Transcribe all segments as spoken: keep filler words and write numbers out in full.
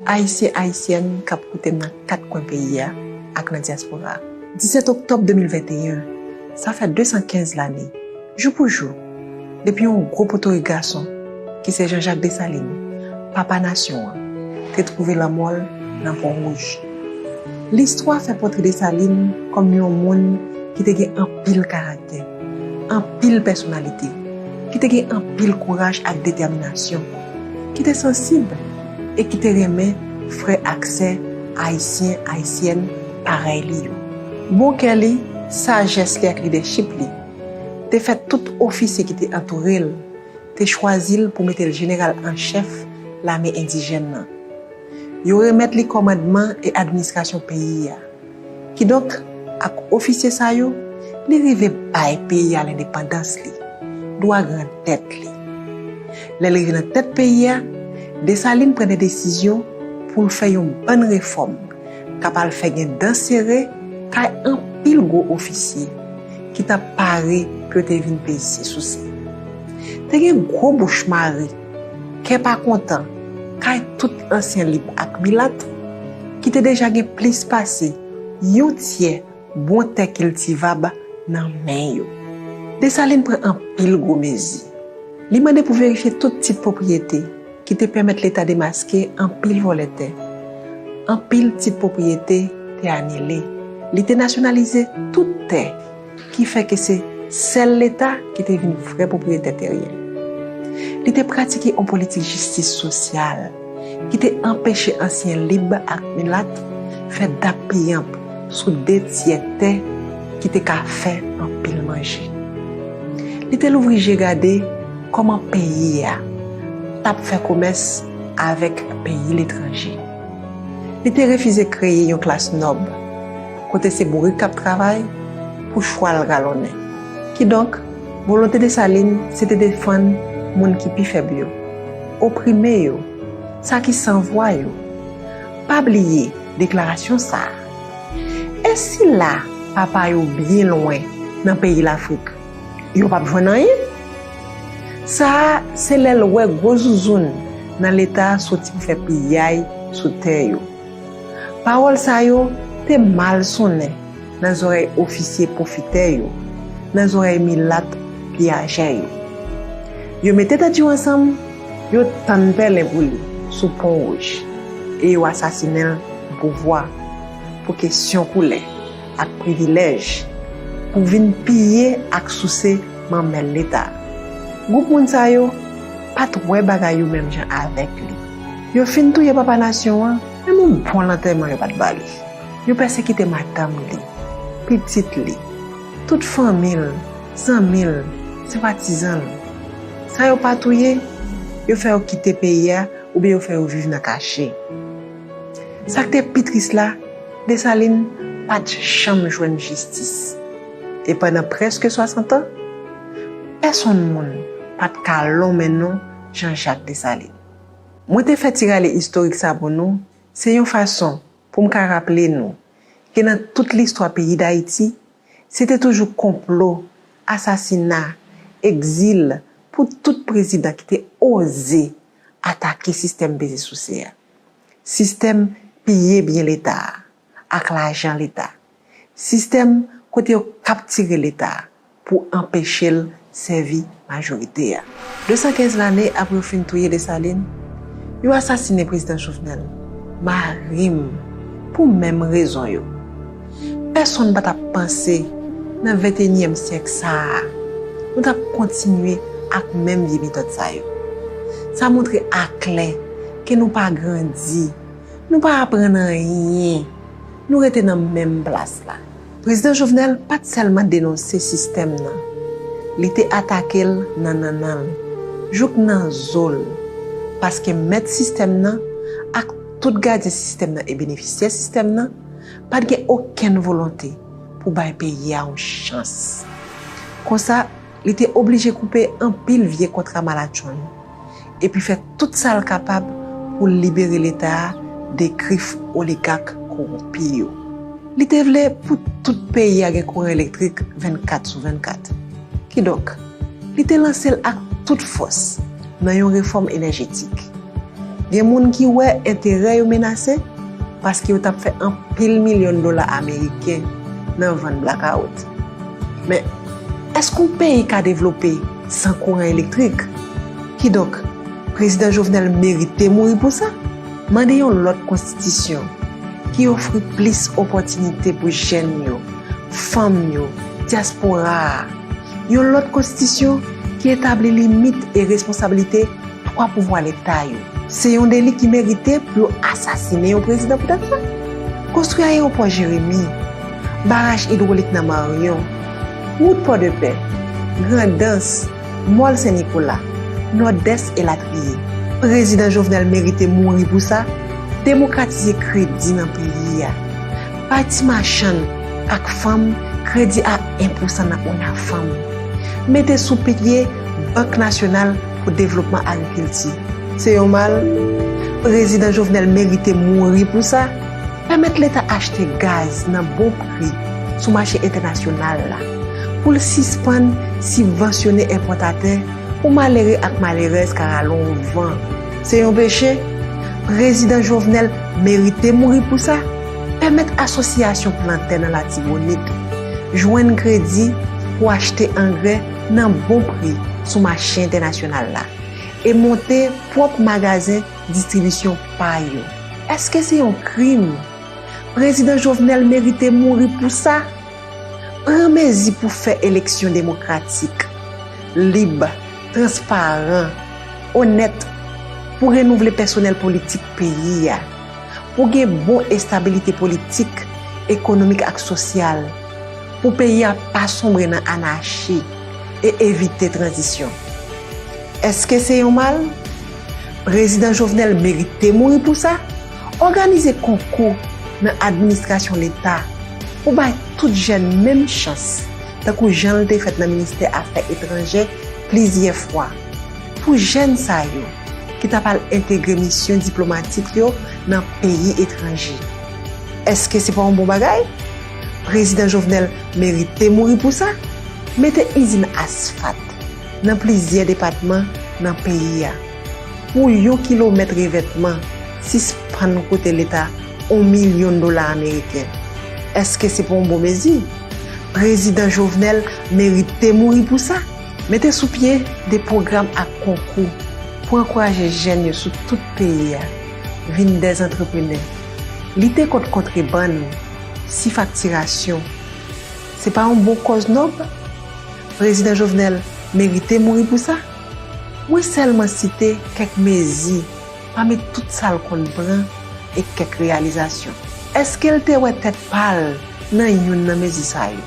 Ayisyen, Ayisyèn k ap koute m nan kat kwen peyi a ak nan dyaspora a. Disèt oktòb de mil venteyen, sa fè de san kenz lane, jou pou jou, depi yon gwo potorik gason, ki se Jean Jacques Dessalines, papa nasyon an, te twouve lanmò l nan Pon Wouj. Listwa fè pòtre Desalin kòm yon moun ki te gen anpil karaktè, anpil pèsonalite, ki te gen anpil kouraj ak detèminasyon, ki te sansib e ki te renmen frè ak sè ayisyen, ayisyèn parèy li yo. Bon kè li, sajès li ak lidèchip li te fè tout ofisye ki te antoure l te chwazi l pou mete l jeneral an chèf lame endijèn nan. Yo remèt li kòmandman e administrasyon peyi a. Kidonk, ak ofisye sa yo, li rive bay peyi a lendepandans li, dwa grandèt li. Lè l rive nan tèt peyi a, Desalin pran de desizyon pou l fè yon bann refòm k ap al fè gen dan sere kay anpil gwo ofisye ki t ap pare pou yo te vin peze sou se. Te gen gwo bouch mare, kè pa kontan, kay tout ansyen lib ak milat ki te deja gen plis pase yon tyè bon tè kiltivab nan men yo. Desalin pran anpil gwo mezi. Li mande pou verifye tout tit pwopriyete ki te pèmèt Leta demaske anpil vòlè tè. Anpil tit pwopriyete te anile. Li te nasyonalize tout tè, ki fè ke se sèl Leta ki te vin vrè pwopriyetè teryen. Li te pratike yon politik jistis sosyal ki te anpeche ansyen lib ak milat fè dap piyanp sou de tyè tè ki te ka fè anpil manje. Li te louvri je gade kòman peyi a t ap fè komès avèk peyi letranje. Li te refize kreye yon klas nòb, kote se bourik k ap travay pou chwal galonnen. Kidonk, volonte Desalin se te defann moun ki pi fèb yo, oprime yo, sa ki san vwa yo. Pa bliye deklarasyon sa a. E si la papa yo byen lwen nan peyi Lafrik, yo p ap jwenn anyen? Sa a se lè l wè gwo zouzoun nan Leta a soti pou fè piyay sou tè yo. Pawòl sa yo te mal sonnen nan zòrèy ofisye pwofitè yo, nan zòrèy milat piyajè yo. Yo mete tèt yo ansanm, yo tann pèlen pou li sou Pon Wouj e yo asasinen l pou pouvwa, pou kesyon koulè ak privilèj, pou vin piye ak souse manmèl Leta. Gwoup moun sa yo pa t wè bagay yo menm jan avèk li. Yo fin touye papa nasyon an, menm yon bon lantèman yo pa t ba li. Yo pèsekite madanm li, pitit li, tout fanmi l, zanmi l, senpatizan l. Sa yo pa touye, yo fè yo kite peyi a oubyen yo fè yo viv nan kache. Sa k te pi tris la, Desalin pa t janm jwenn jistis. E pandan prèske swasant an, pèsonn moun pa t ka lonmen non Jean Jacques Dessalines. Mwen te fè ti rale istorik sa pou nou, se yon fason pou m ka raple nou ke nan tout listwa peyi Dayiti, se te toujou konplo, asasina, egzil pou tout prezidan ki te oze atake sistèm peze souse a, sistèm piye byen Leta a ak lajan Leta, sistèm kote yo kaptire Leta a pou anpeche l sèvi majorite a. De san kenz lane apre yo fin touye Desalin, yo asasinen Prezidan Jovenel, mari m, pou menm rezon yo. Pèsonn pa t ap panse, nan venteyinyèm syèk sa a, nou t ap kontinye ak menm vye metòd sa yo. Sa montre aklè ke nou pa grandi, nou pa aprann anyen, nou rete nan menm plas la. Prezidan Jovenel pa t sèlman denonse sistèm nan, li te atake l nan nannan l, jouk nan zo l, paske mèt sistèm nan ak tout gadyen sistèm nan e benefisyè sistèm nan pa t gen okenn volonte pou bay peyi a yon chans. Konsa, li te oblije koupe anpil vye kontra malatchonn, epi fè tout sa l kapab pou l libere Leta a de grif oligak kowonpi yo. Li te vle pou tout peyi a gen kouran elektrik vennkat sou vennkat. Kidonk, li te lanse l ak tout fòs nan yon refòm enèjetik. Gen moun ki wè enterè yo menase paske yo t ap fè anpil milyon dola ameriken nan vann blakawout. Men, èske yon peyi ka devlope san kouran elektrik? Kidonk, Prezidan Jovenel merite mouri pou sa. Mande yon lòt konstitisyon ki ofri plis opòtinite pou jèn yo, fanm yo, dyaspora a. Yon lòt konstitisyon ki etabli limit e responsablite twa pouvwa Leta yo. Se yon deli ki merite pou yo asasinen yon prezidan poutèt sa. Konstwi ayewopò Jeremi, baraj idwolik nan Maryon, wout Pòdepè, Grandans, Mòl Sen Nikola, Nòdès elatriye. Prezidan Jovenel merite mouri pou sa. Demokratize kredi nan peyi a. Bay ti machann ak fanm kredi a en pousan nan ONAFAM. Mete sou pye Bank Nasyonal pou Devlopman Agrikilti. Se yon mal. Prezidan Jovenel merite mouri pou sa. Pèmèt Leta achte gaz nan bon pri sou mache entènasyonal la, pou l sispann sibvansyone enpòtatè pou malere ak malerèz ka rale yon van. Se yon peche. Prezidan Jovenel merite mouri pou sa. Pèmèt asosyasyon plantè nan Latibonit jwenn kredi pou achte angrè nan bon pri sou mache entènasyonal la e monte pwòp magazen distribisyon pa yo. Èske se yon krim? Prezidan Jovenel merite mouri pou sa. Pran mezi pou fè eleksyon demokratik, lib, transparan, onèt, pou renouvle pèsonèl politik peyi a, pou gen bon estabilite politik, ekonomik ak sosyal, pou peyi a pa sonbre nan anachi e evite tranzisyon. Èske se yon mal? Prezidan Jovenel merite mouri pou sa. Òganize konkou nan administrasyon Leta pou bay tout jèn menm chans, tankou jan l te fèt nan ministè afè etranjè plizyè fwa, pou jèn sa yo ki t ap al entegre misyon diplomatik yo nan peyi etranje. Èske se pa yon bon bagay? Prezidan Jovenel merite mouri pou sa. Mete izin asfat nan plizyè depatman nan peyi a. Pou yon kilomèt revètman, sispann koute Leta yon milyon dola ameriken. Èske se pa yon bon mezi? Prezidan Jovenel merite mouri pou sa. Mete sou pye de pwogram ak konkou pou ankouraje jèn yo sou tout peyi a vin dè antreprenè. Lite kont kontrebann, sifaktirasyon. Se pa yon bon kòz nòb? Prezidan Jovenel merite mouri pou sa? Mwen sèlman site kèk mezi pami tout sa l konn pran e kèk reyalizasyon. Èske l te wè tèt pa l nan youn nan mezi sa yo?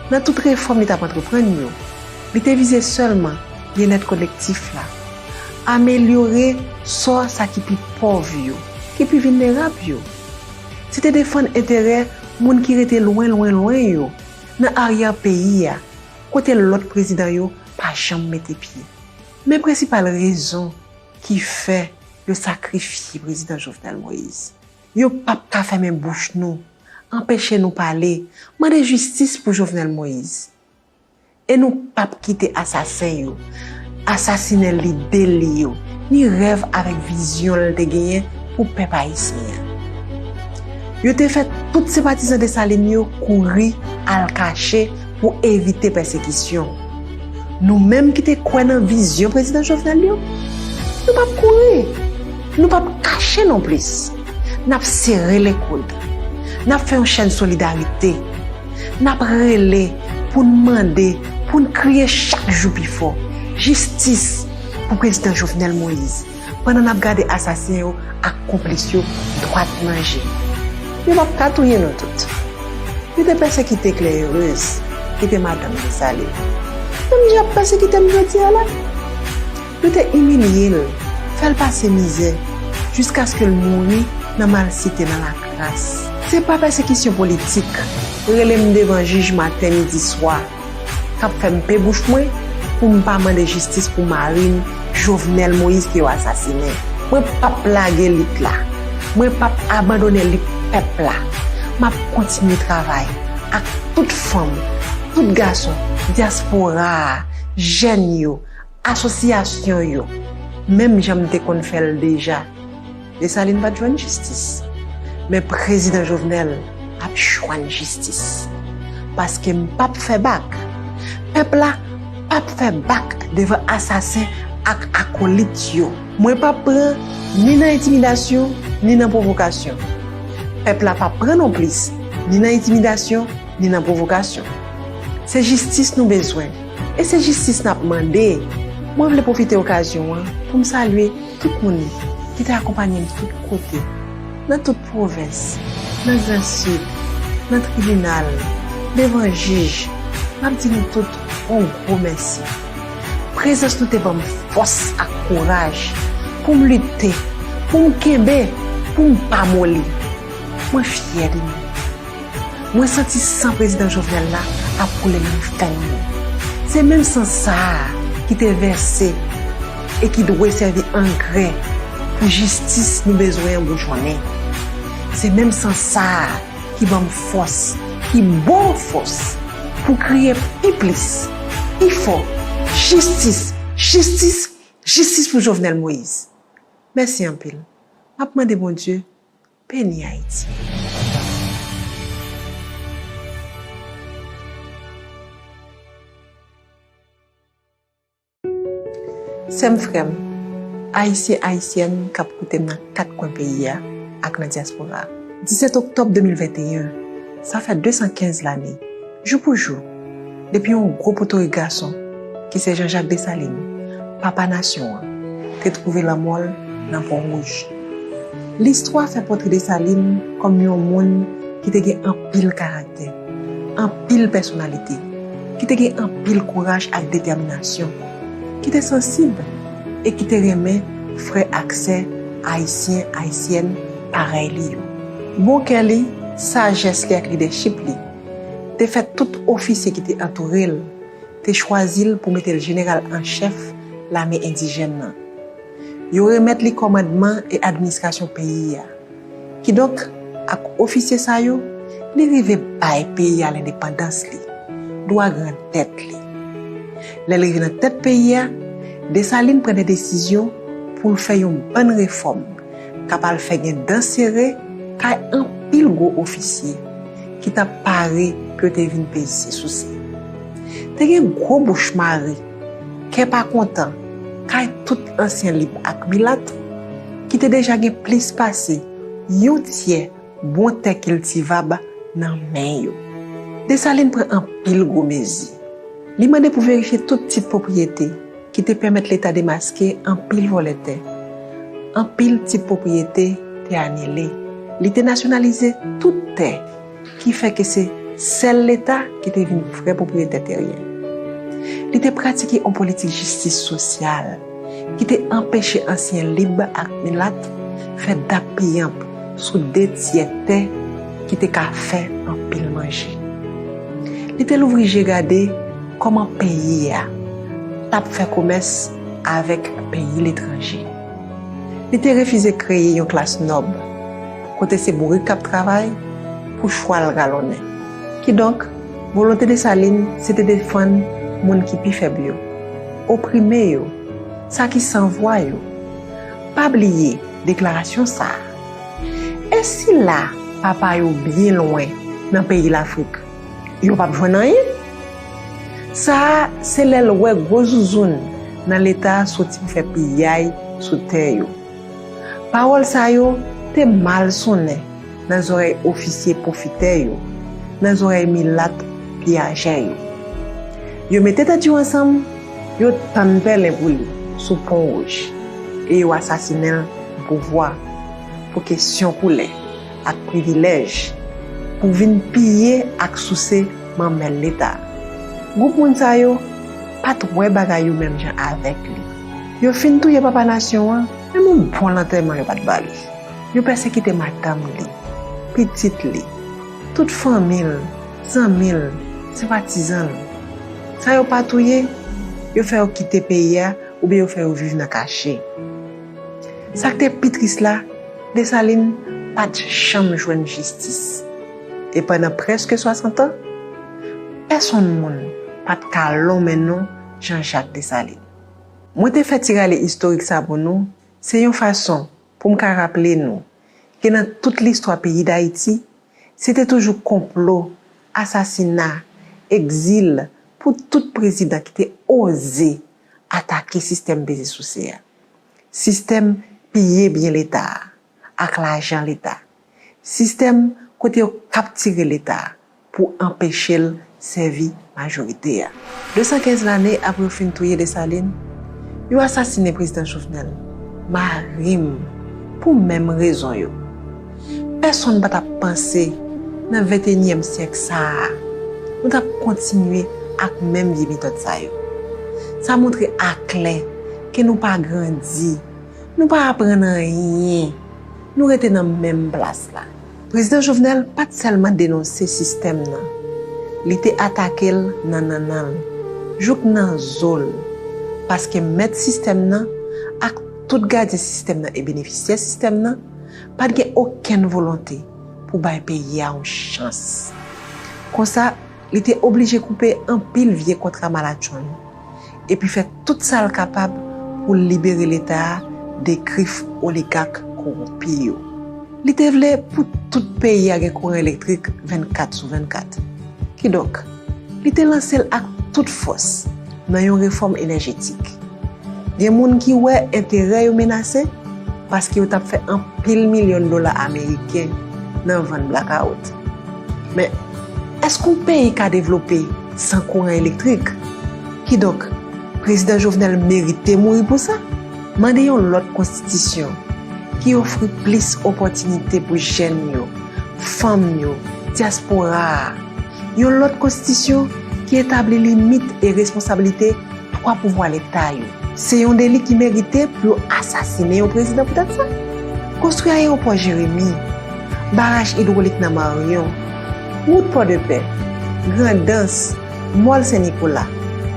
Nan tout refòm li t ap antreprann yo, li te vize sèlman byennèt kolektif la, amelyore sò sa ki pi pòv yo, ki pi vilnerab yo. Se te defann enterè moun ki rete lwen, lwen, lwen yo, nan aryè peyi a, kote lòt prezidan yo pa janm mete pye. Men prensipal rezon ki fè yo sakrifye Prezidan Jovenel Moïse. Yo p ap ka fèmen bouch nou, anpeche nou pale, mande jistis pou Jovenel Moïse. E nou p ap kite asasen yo asasinen lide li yo, ni rèv avèk vizyon l te genyen pou pèp ayisyen an. Yo te fè tout senpatizan Desalin yo kouri al kache pou evite pèsekisyon. Nou menm ki te kwè nan vizyon Prezidan Jovenel yo, nou p ap kouri, nou p ap kache nonplis. N ap sere lekoud. N ap fè yon chèn solidarite. N ap rele pou n mande, pou n kriye chak jou pi fò, jistis pou Prezidan Jovenel Moïse, pandan n ap gade asasen yo ak konplis yo dwat nan je. Yo p ap ka touye nou tout. Yo te pèsekite Claire Heureuse, ki te madanm Desalin. Menm jan y ap pèsekite m jodi a la. Yo te imilye l, fè l pase mizè, jiskaske l mouri nan malsite, nan lakras. Se pa pèsekisyon politik, rele m devan jij maten, midi, swa, k ap fè m pe bouch mwen pou m pa mande jistis pou mari m, Jovenel Moïse, ke yo asasinen. Mwen p ap lage lit la. Mwen p ap abandone lit pèp la. M ap kontinye travay ak tout fanm, tout gason, dyaspora a, jèn yo, asosyasyon yo, Menm jan m te konn fè l deja. Desalin pa t jwenn jistis. Men prezidan Jovenel ap jwenn jistis. Paske m p ap fè bak. Pèp la p ap fè bak devan asasen ak akolit yo. Mwen p ap pran ni nan entimidasyon, ni nan pwovokasyon. Pèp la p ap pran nonplis, ni nan entimidasyon, ni nan pwovokasyon. Se jistis nou bezwen, e se jistis n ap mande. Mwen vle pwofite okazyon an pou m salye tout moun ki te akonpanye m tout kote, nan tout pwovens, nan Gran Sid, nan tribinal, devan jij. M ap di nou tout yon gwo mèsi. Prezans nou te ban m fòs ak kouraj pou m lite, pou m kenbe, pou m pa moli. Mwen fyè de nou. Mwen santi san prezidan Jovenel la ap koule nan venn mwen. Se menm san sa a ki te vèse e ki dwe sèvi angrè pou jistis nou bezwen an boujounen. Se menm san sa a ki ban m fòs, ki ba w fòs pou kriye pi plis, pi fò, jistis, jistis, jistis pou Jovenel Moïse. Mèsi anpil. M ap mande Bondye beni Ayiti. Sè m, frè m, Ayisyen, Ayisyèn k ap koute m nan kat kwen peyi a ak nan dyaspora a. Disèt oktòb de mil venteyen, sa fè de san kenz lane, jou pou jou, depi yon gwo potorik gason, ki se Jean Jacques Dessalines, papa nasyon an, te twouve lanmò l nan Pon Wouj. Listwa fè pòtre Desalin kòm yon moun ki te gen anpil karaktè, anpil pèsonalite, ki te gen anpil kouraj ak detèminasyon, ki te sansib e ki te renmen frè ak sè ayisyen, ayisyèn parèy li yo. Bon kè li, sajès li ak lidèchip li te fè tout ofisye ki te antoure l te chwazi l pou mete l jeneral an chèf lame endijèn nan. Yo remèt li kòmandman e administrasyon peyi a. Kidonk, ak ofisye sa yo, li rive bay peyi a lendepandans li, dwa grandèt li. Lè l rive nan tèt peyi a, Desalin pran de desizyon pou l fè yon bann refòm k ap al fè gen dan sere kay anpil gwo ofisye ki t ap pare pou yo te vin peze souse. Te gen gwo bouch mare, kè pa kontan, kay tout ansyen lib ak milat ki te deja gen plis pase yon tyè bon tè kiltivab nan men yo. Desalin pran anpil gwo mezi. Li mande pou verifye tout tit pwopriyete ki te pèmèt Leta demaske anpil vòlè tè. Anpil tit pwopriyete te anile. Li te nasyonalize tout tè, ki fè ke se sèl Leta ki te vin vrè pwopriyetè teryen. Li te pratike yon politik jistis sosyal ki te anpeche ansyen lib ak milat fè dappiyanp sou de tyè tè ki te ka fè anpil manje. Li te louvri je gade kòman peyi a t ap fè komès avèk peyi letranje. Li te refize kreye yon klas nòb, kote se bourik k ap travay pou chwal galonnen. Kidonk, volonte Desalin se te defann moun ki pi fèb yo, oprime yo, sa ki san vwa yo. Pa bliye deklarasyon sa a. E sila papa yo byen lwen nan peyi Lafrik, yo p ap jwenn anyen? Sa a, se lè l wè gwo zouzoun nan Leta a soti pou fè piyay sou tè yo. Pawòl sa yo te mal sonnen nan zòrèy ofisye pwofitè yo, nan zòrèy milat piyajè yo. Yo mete tèt yo ansanm, yo tann pèlen pou li sou Pon Wouj, e yo asasinen l pou pouvwa, pou kesyon koulè ak privilèj, pou vin piye ak souse manmèl Leta. Gwoup moun sa yo pa t wè bagay yo menm jan avèk li. Yo fin touye papa nasyon an, menm yon bon lantèman yo pa t ba li. Yo pèsekite madanm li, pitit li, tout fanmi l, zanmi l, senpatizan l. Sa yo pa touye, yo fè yo kite peyi a oubyen yo fè yo viv nan kache. Sa k te pi tris la, Desalin pa t janm jwenn jistis. E pandan prèske swasant an, pèsonn moun pa t ka lonmen non Jean Jacques Dessalines. Mwen te fè ti rale istorik sa pou nou, se yon fason pou m ka raple nou ke nan tout listwa peyi Dayiti, se te toujou konplo, asasina, egzil pou tout prezidan ki te oze atake sistèm peze souse a. Sistèm piye byen Leta a ak lajan Leta. Sistèm kote yo kaptire Leta pou anpeche l sèvi majorite a. Desankenz lane apre yo fin touye Desalin, yo asasinen Prezidan Jovenel, mari m, pou menm rezon yo. Pèsonn pa t ap panse nan venteyinyèm syèk sa a, nou t ap kontinye ak menm vye metòd sa yo. Sa montre aklè ke nou pa grandi, nou pa aprann anyen, nou rete nan menm plas la. Prezidan Jovenel pa t sèlman denonse sistèm nan, li te atake l nan nannan l, jouk nan zo l, paske mèt sistèm nan ak tout gadyen sistèm nan e benefisyè sistèm nan pa t gen okenn volonte pou bay peyi a yon chans. Konsa, li te oblije koupe anpil vye kontra malatchonn, epi fè tout sa l kapab pou l libere Leta a de grif oligak kowonpi yo. Li te vle pou tout peyi a gen kouran elektrik vennkat sou vennkat. Kidonk, li te lanse l ak tout fòs nan yon refòm enèjetik. Gen moun ki wè enterè yo menase paske yo t ap fè anpil milyon dola ameriken nan vann blakawout. Men, èske yon peyi ka devlope san kouran elektrik? Kidonk, Prezidan Jovenel merite mouri pou sa. Mande yon lòt konstitisyon ki ofri plis opòtinite pou jèn yo, fanm yo, dyaspora a. Yon lòt konstitisyon ki etabli limit e responsablite twa pouvwa Leta yo. Se yon deli ki merite pou yo asasinen yon prezidan poutèt sa. Konstwi ayewopò Jeremi, baraj idwolik nan Maryon, wout Pòdepè, Grandans, Mòl Sen Nikola,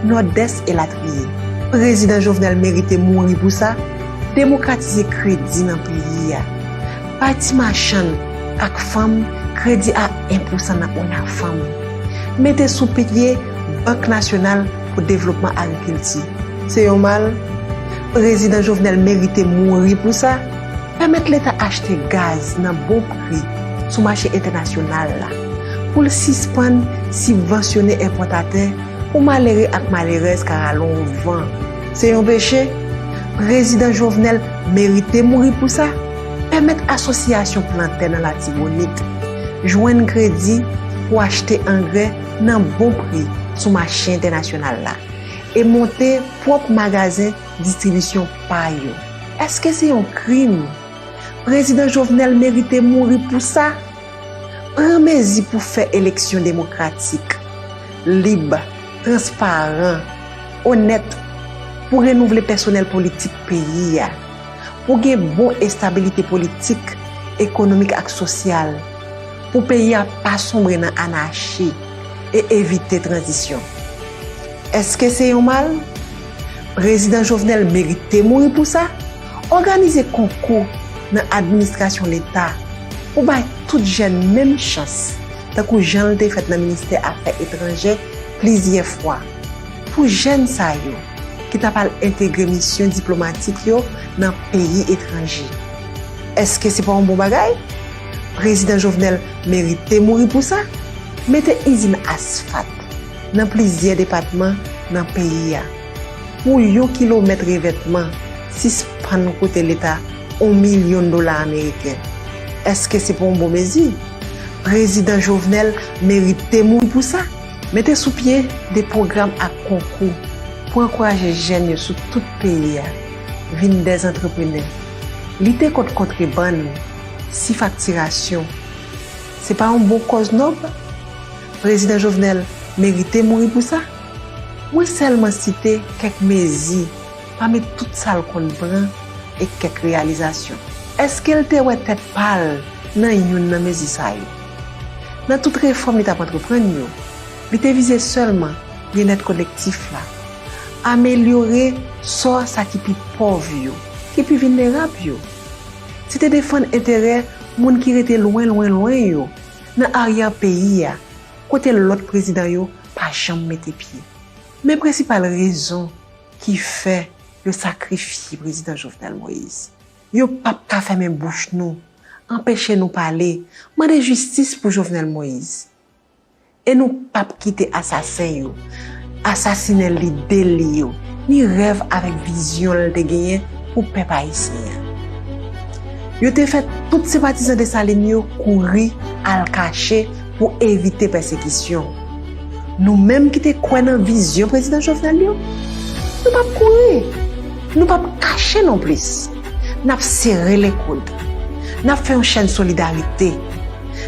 Nòdès elatriye. Prezidan Jovenel merite mouri pou sa. Demokratize kredi nan peyi a. Bay ti machann ak fanm kredi a en pousan nan ONAFAM. Mete sou pye Bank Nasyonal pou Devlopman Agrikilti. Se yon mal. Prezidan Jovenel merite mouri pou sa. Pèmèt Leta achte gaz nan bon pri sou mache entènasyonal la, pou l sispann sibvansyone enpòtatè pou malere ak malerèz ka rale yon van. Se yon peche. Prezidan Jovenel merite mouri pou sa. Pèmèt asosyasyon plantè nan Latibonit jwenn kredi pou achte angrè nan bon pri sou mache entènasyonal la e monte pwòp magazen distribisyon pa yo. Èske se yon krim? Prezidan Jovenel merite mouri pou sa. Pran mezi pou fè eleksyon demokratik, lib, transparan, onèt, pou renouvle pèsonèl politik peyi a, pou gen bon estabilite politik, ekonomik ak sosyal, pou peyi a pa sonbre nan anachi e evite tranzisyon. Èske se yon mal? Prezidan Jovenel merite mouri pou sa. Òganize konkou nan administrasyon Leta pou bay tout jèn menm chans, tankou jan l te fèt nan ministè afè etranjè plizyè fwa, pou jèn sa yo ki t ap al entegre misyon diplomatik yo nan peyi etranje. Èske se pa yon bon bagay? Prezidan Jovenel merite mouri pou sa. Mete izin asfat nan plizyè depatman nan peyi a. Pou yon kilomèt revètman, sispann koute Leta yon milyon dola ameriken. Èske se pa yon bon mezi? Prezidan Jovenel merite mouri pou sa. Mete sou pye de pwogram ak konkou pou ankouraje jèn yo sou tout peyi a vin dè antreprenè. Lite kont kontrebann, sifaktirasyon. Se pa yon bon kòz nòb? Prezidan Jovenel merite mouri pou sa. Mwen sèlman site kèk mezi pami tout sa l konn pran e kèk reyalizasyon. Èske l te wè tèt pa l nan youn nan mezi sa yo? Nan tout refòm li t ap antreprann yo, li te vize sèlman byennèt kolektif la, amelyore sò sa ki pi pòv yo, ki pi vilnerab yo. Se te defann enterè moun ki rete lwen, lwen, lwen yo, nan aryè peyi a, kote lòt prezidan yo pa janm mete pye. Men prensipal rezon ki fè Yo sakrifye prezidan Jovenel Moïse. Yo p ap ka fèmen bouch nou, anpeche nou pale, mande jistis pou Jovenel Moïse. E nou p ap kite asasen yo asasinen lide li yo, ni rèv avèk vizyon l te genyen pou pèp ayisyen an. Yo te fè tout senpatizan Desalin yo kouri al kache pou evite pèsekisyon. Nou menm ki te kwè nan vizyon prezidan Jovenel yo, nou p ap kouri, nou p ap kache nonplis. N ap sere lekoud. N ap fè yon chèn solidarite.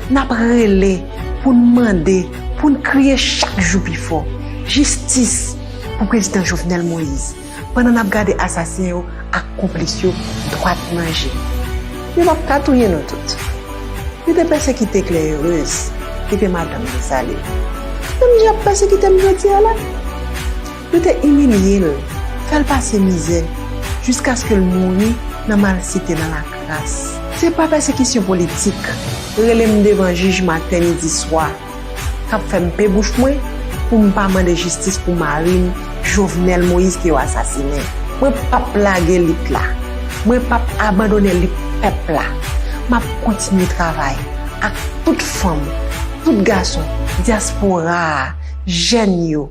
N ap rele pou n mande, pou n kriye chak jou pi fò. Jistis pou prezidan Jovenel Moïse, pandan n ap gade asasen yo ak konplis yo dwat nan je. Yo p ap ka touye nou tout. Yo te pèsekite Claire Heureuse, ki te madanm Desalin. Menm jan y ap pèsekite m jodi a la. Yo te imilye l, fè l pase mizè, jiskaske l mouri nan malsite, nan lakras. Se pa pèsekisyon politik, rele m devan jij maten, midi, swa, k ap fè m pe bouch mwen pou m pa mande jistis pou mari m, Jovenel Moïse, ke yo asasinen. Mwen p ap lage lit la. Mwen p ap abandone lit pèp la. M ap kontinye travay ak tout fanm, tout gason, dyaspora a, jèn yo,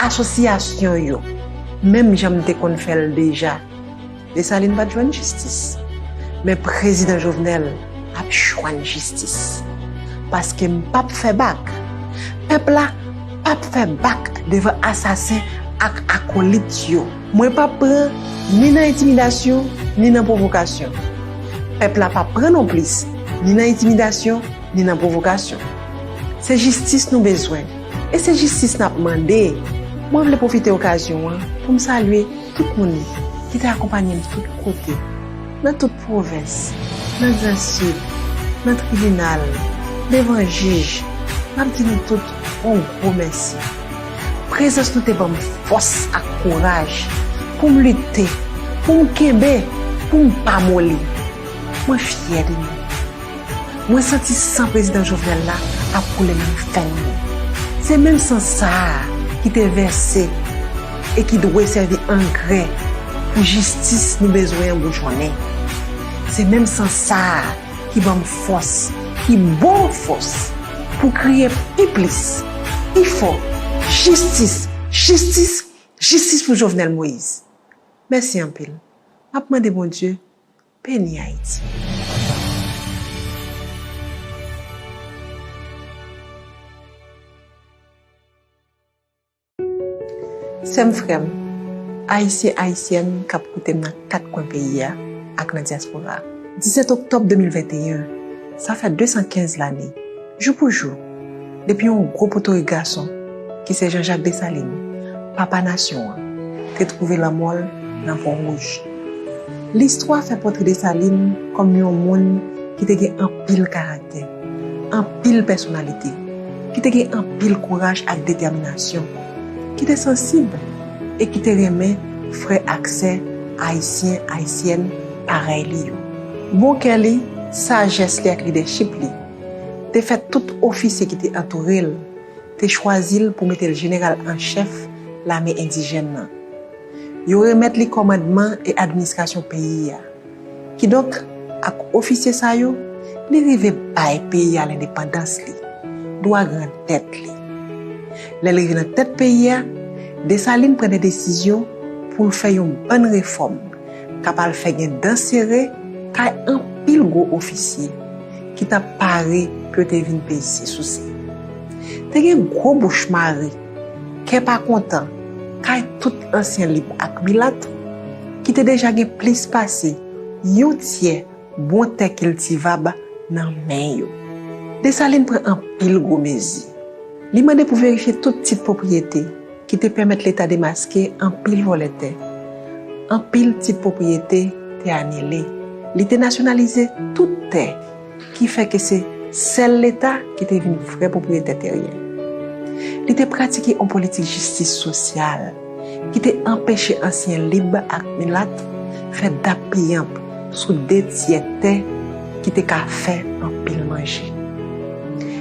asosyasyon yo, menm jan m te konn fè l deja. Desalin pa t jwenn jistis. Men prezidan Jovenel ap jwenn jistis. Paske m p ap fè bak. Pèp la p ap fè bak devan asasen ak akolit yo. Mwen p ap pran ni nan entimidasyon, ni nan pwovokasyon. Pèp la p ap pran nonplis, ni nan entimidasyon, ni nan pwovokasyon. Se jistis nou bezwen, e se jistis n ap mande. Mwen vle pwofite okazyon an pou m salye tout moun ki te akonpanye m tout kote, nan tout pwovens, nan Gran Sid, nan tribinal, devan jij. M ap di nou tout yon gwo mèsi. Prezans nou te ban m fòs ak kouraj pou m lite, pou m kenbe, pou m pa moli. Mwen fyè de nou. Mwen santi san prezidan Jovenel la ap koule nan venn mwen. Se menm san sa a ki te vèse e ki dwe sèvi angrè pou jistis nou bezwen an boujonnen. Se menm san sa a ki ban m fòs, ki ba w fòs pou kriye pi plis, pi fò, jistis, jistis, jistis pou Jovenel Moïse. Mèsi anpil. M ap mande Bondye beni Ayiti. Sè m, frè m, Ayisyen, Ayisyèn k ap koute m nan kat kwen peyi a ak nan dyaspora a. Disèt oktòb de mil venteyen, sa fè de san kenz lane, jou pou jou, depi yon gwo potorik gason, ki se Jean Jacques Dessalines, papa nasyon an, te twouve lanmò l nan Pon Wouj. Listwa fè pòtre Desalin kòm yon moun ki te gen anpil karaktè, anpil pèsonalite, ki te gen anpil kouraj ak detèminasyon, ki te sansib e ki te renmen frè ak sè ayisyen, ayisyèn parèy li yo. Bon kè li, sajès li ak lidèchip li te fè tout ofisye ki te antoure l te chwazi l pou mete l jeneral an chèf lame endijèn nan. Yo remèt li kòmandman e administrasyon peyi a. Kidonk, ak ofisye sa yo, li rive bay peyi a lendepandans li, dwa grandèt li. Lè l rive nan tèt peyi a, Desalin pran de desizyon pou l fè yon bann refòm k ap al fè gen dan sere kay anpil gwo ofisye ki t ap pare pou yo te vin peye souse. Te gen gwo bouch mare, kè pa kontan, kay tout ansyen lib ak milat ki te deja gen plis pase yon tyè bon tè kiltivab nan men yo. Desalin pran anpil gwo mezi. Li mande pou verifye tout tit pwopriyete ki te pèmèt Leta demaske anpil vòlè tè. Anpil tit pwopriyete te anile. Li te nasyonalize tout tè, ki fè ke se sèl Leta ki te vin vrè pwopriyetè teryen. Li te pratike yon politik jistis sosyal ki te anpeche ansyen lib ak milat fè dap piyanp sou de tyè tè ki te ka fè anpil manje.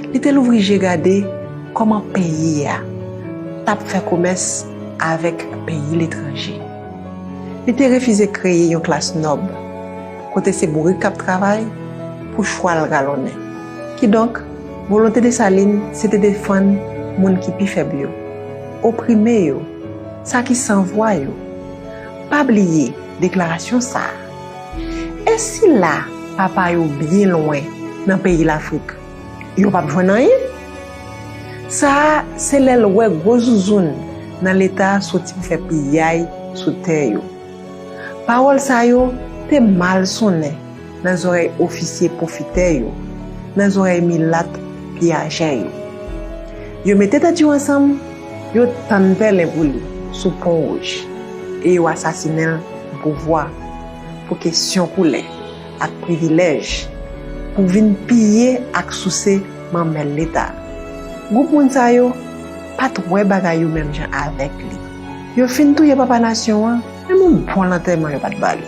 Li te louvri je gade kòman peyi a t ap fè komès avèk peyi letranje. Li te refize kreye yon klas nòb, kote se bourik k ap travay pou chwal galonnen. Kidonk, volonte Desalin se te defann moun ki pi fèb yo, oprime yo, sa ki san vwa yo. Pa bliye deklarasyon sa a. E sila papa yo byen lwen nan peyi Lafrik, yo p ap jwenn anyen? Sa a se lè l wè gwo zouzoun nan Leta soti pou fè piyay sou tè yo. Pawòl sa yo te mal sonnen nan zòrèy ofisye pwofitè yo, nan zòrèy milat piyajè yo. Yo mete tèt yo ansanm, yo tann pèlen pou li sou Pon Wouj, e yo asasinen l pou pouvwa, pou kesyon koulè ak privilèj, pou vin piye ak souse manmèl Leta. Gwoup moun sa yo pa t wè bagay yo menm jan avèk li. Yo fin touye papa nasyon an, menm yon bon lantèman yo pa t ba li.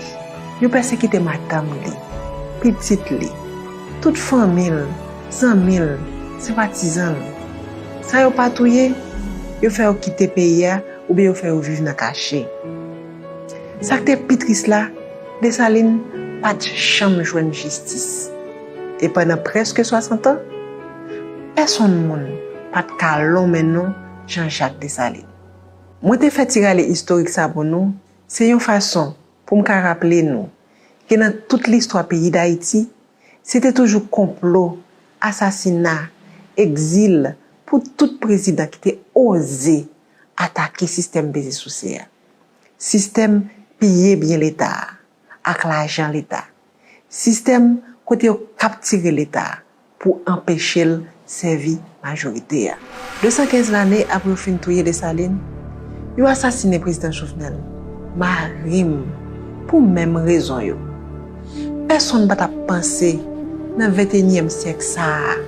Yo pèsekite madanm li, pitit li, tout fanmi l, zanmi l, senpatizan l. Sa yo pa touye, yo fè yo kite peyi a oubyen yo fè yo viv nan kache. Sa k te pi tris la, Desalin pa t janm jwenn jistis. E pandan prèske swasant an, pèsonn moun pa t ka lonmen non Jean Jacques Dessalines. Mwen te fè ti rale istorik sa pou nou, se yon fason pou m ka raple nou ke nan tout listwa peyi Dayiti, se te toujou konplo, asasina, egzil pou tout prezidan ki te oze atake sistèm peze souse a, sistèm piye byen Leta a ak lajan Leta, sistèm kote yo kaptire Leta a pou anpeche l sèvi majorite a. Desankenz lane apre yo fin touye Desalin, yo asasinen prezidan Jovenel, mari m, pou menm rezon yo. Pèsonn pa t ap panse nan venteyinyèm syèk sa a,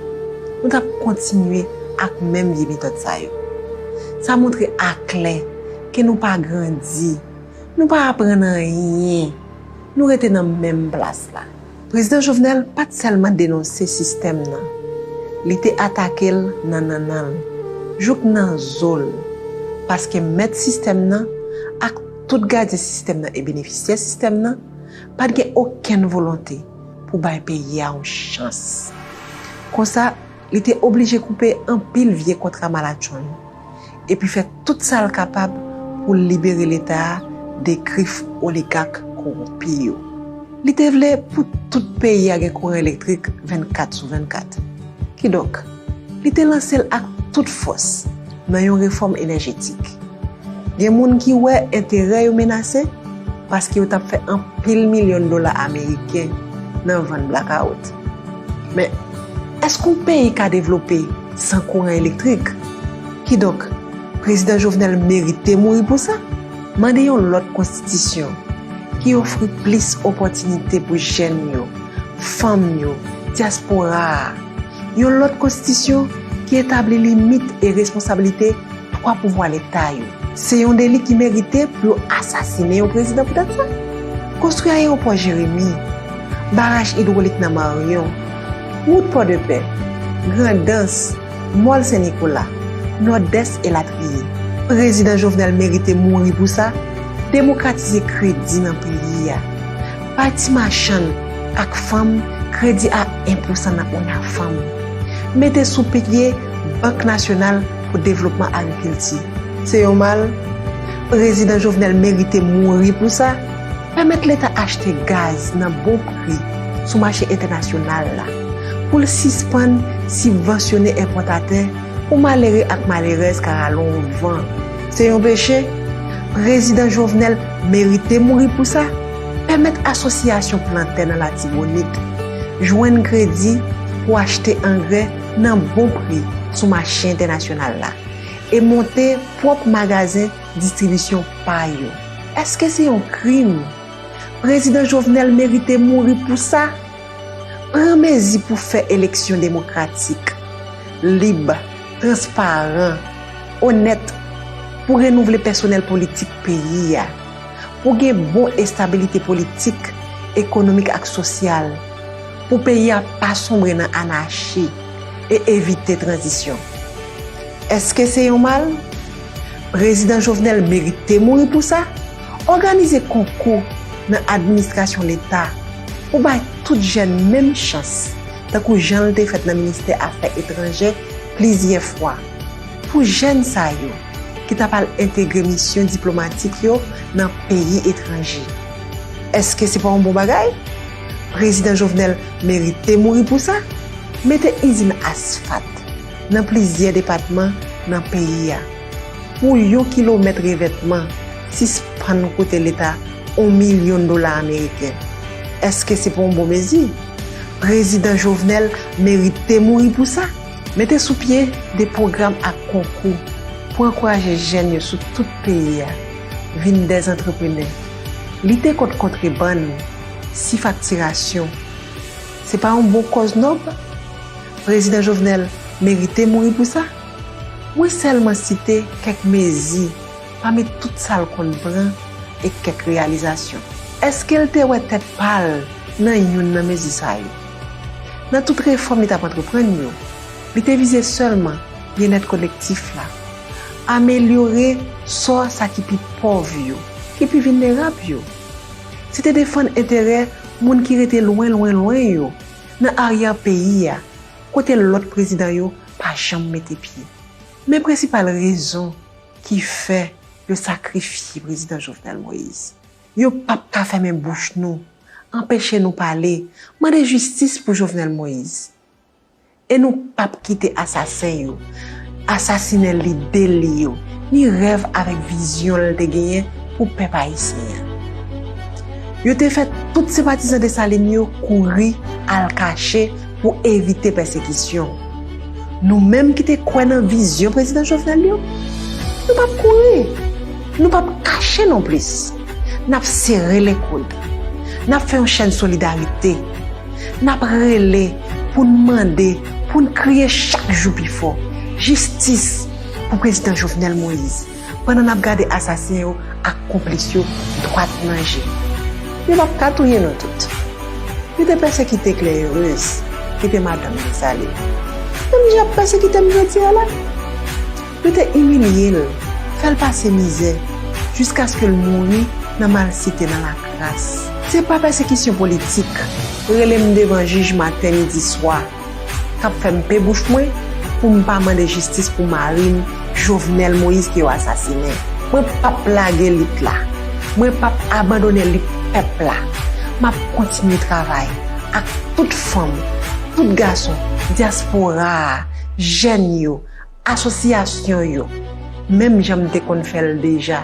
nou t ap kontinye ak menm vye metòd sa yo. Sa montre aklè ke nou pa grandi, nou pa aprann anyen, nou rete nan menm plas la. Prezidan Jovenel pa t sèlman denonse sistèm nan, li te atake l nan nannan l, jouk nan zo l, paske mèt sistèm nan ak tout gadyen sistèm nan e benefisyè sistèm nan pa t gen okenn volonte pou bay peyi a yon chans. Konsa, li te oblije koupe anpil vye kontra malatchonn, epi fè tout sa l kapab pou libere Leta a de grif oligak kowonpi yo. Li te vle pou tout peyi a gen kouran elektrik vennkat sou vennkat. Kidonk, li te lanse l ak tout fòs nan yon refòm enèjetik. Gen moun ki wè enterè yo menase paske yo t ap fè anpil milyon dola ameriken nan vann blakawout. Men, èske yon peyi ka devlope san kouran elektrik? Kidonk, prezidan Jovenel merite mouri pou sa. Mande yon lòt konstitisyon ki ofri plis opòtinite pou jèn yo, fanm yo, dyaspora a. Yon lòt konstitisyon ki etabli limit e responsablite twa pouvwa Leta yo. Se yon deli ki merite pou yo asasinen yon prezidan poutèt sa. Konstwi ayewopò Jeremi, baraj idwolik nan Maryon, wout Pòdepè, Grandans, Mòl Sen Nikola, Nòdès elatriye. Prezidan Jovenel merite mouri pou sa. Demokratize kredi nan peyi a. Bay ti machann ak fanm kredi a en pousan nan ONAFAM. Mete sou pye Bank Nasyonal pou Devlopman Agrikilti. Se yon mal? Prezidan Jovenel merite mouri pou sa. Pèmèt Leta achte gaz nan bon pri sou mache entènasyonal la, pou l sispann sibvansyone enpòtatè pou malere ak malerèz ka rale yon van. Se yon peche? Prezidan Jovenel merite mouri pou sa. Pèmèt asosyasyon plantè nan Latibonit jwenn kredi pou achte angrè nan bon pri sou mache entènasyonal la e monte pwòp magazen distribisyon pa yo. Èske se yon krim? Prezidan Jovenel merite mouri pou sa. Pran mezi pou fè eleksyon demokratik, lib, transparan, onèt, pou renouvle pèsonèl politik peyi a, pou gen bon estabilite politik, ekonomik ak sosyal, pou peyi a pa sonbre nan anachi e evite tranzisyon. Èske se yon mal? Prezidan Jovenel merite mouri pou sa? Òganize konkou nan administrasyon leta pou bay tout jèn menm chans, tankou jan l te fèt nan ministè afè etranjè plizyè fwa, pou jèn sa yo ki t ap al entegre misyon diplomatik yo nan peyi etranje. Èske se pa yon bon bagay? Prezidan Jovenel merite mouri pou sa? Mete izin asfat nan plizyè depatman nan peyi a. Pou yon kilomèt revètman, sispann koute leta yon milyon dola ameriken. Èske se pa yon bon mezi? Prezidan Jovenel merite mouri pou sa? Mete sou pye de pwogram ak konkou pou ankouraje jèn yo sou tout peyi a vin dè antreprenè. Lite kont kontrebann, sifaktirasyon, se pa yon bon kòz nòb? Prezidan Jovenel merite mouri pou sa? Mwen sèlman site kèk mezi pami tout sa l konn pran e kèk reyalizasyon. Èske l te wè tèt pa l nan youn nan mezi sa yo? Nan tout refòm li t ap antreprann yo, li te vize sèlman byennèt kolektif la, amelyore sò sa ki pi pòv yo, ki pi vilnerab yo. Se te defann enterè moun ki rete lwen, lwen, lwen yo, nan aryè peyi a, kote lòt prezidan yo pa janm mete pye. Men prensipal rezon ki fè yo sakrifye Prezidan Jovenel Moïse. Yo p ap ka fèmen bouch nou, anpeche nou pale, mande jistis pou Jovenel Moïse. E nou p ap kite asasen yo asasinen lide li yo, ni rèv avèk vizyon l te genyen pou pèp ayisyen an. Yo te fè tout senpatizan Desalin yo kouri al kache pou evite pèsekisyon. Nou menm ki te kwè nan vizyon Prezidan Jovenel yo, nou p ap kouri, nou p ap kache nonplis. N ap sere lekoud. N ap fè yon chèn solidarite. N ap rele pou n mande, pou n kriye chak jou pi fò. Jistis pou Prezidan Jovenel Moïse, pandan n ap gade asasen yo ak konplis yo dwat nan je. Yo p ap ka touye nou tout. Yo te pèsekite Claire Heureuse, ki te madanm Desalin. Menm jan y ap pèsekite m jodi a la. Yo te imilye l, fè l pase mizè, jiskaske l mouri nan malsite, nan lakras. Se pa pèsekisyon politik, rele m devan jij maten, midi, swa, k ap fè m pe bouch mwen pou m pa mande jistis pou mari m, Jovenel Moïse, ke yo asasinen. Mwen p ap lage lit la. Mwen p ap abandone lit pèp la. M ap kontinye travay ak tout fanm, tout gason, dyaspora a, jèn yo, asosyasyon yo, menm jan m te konn fè l deja.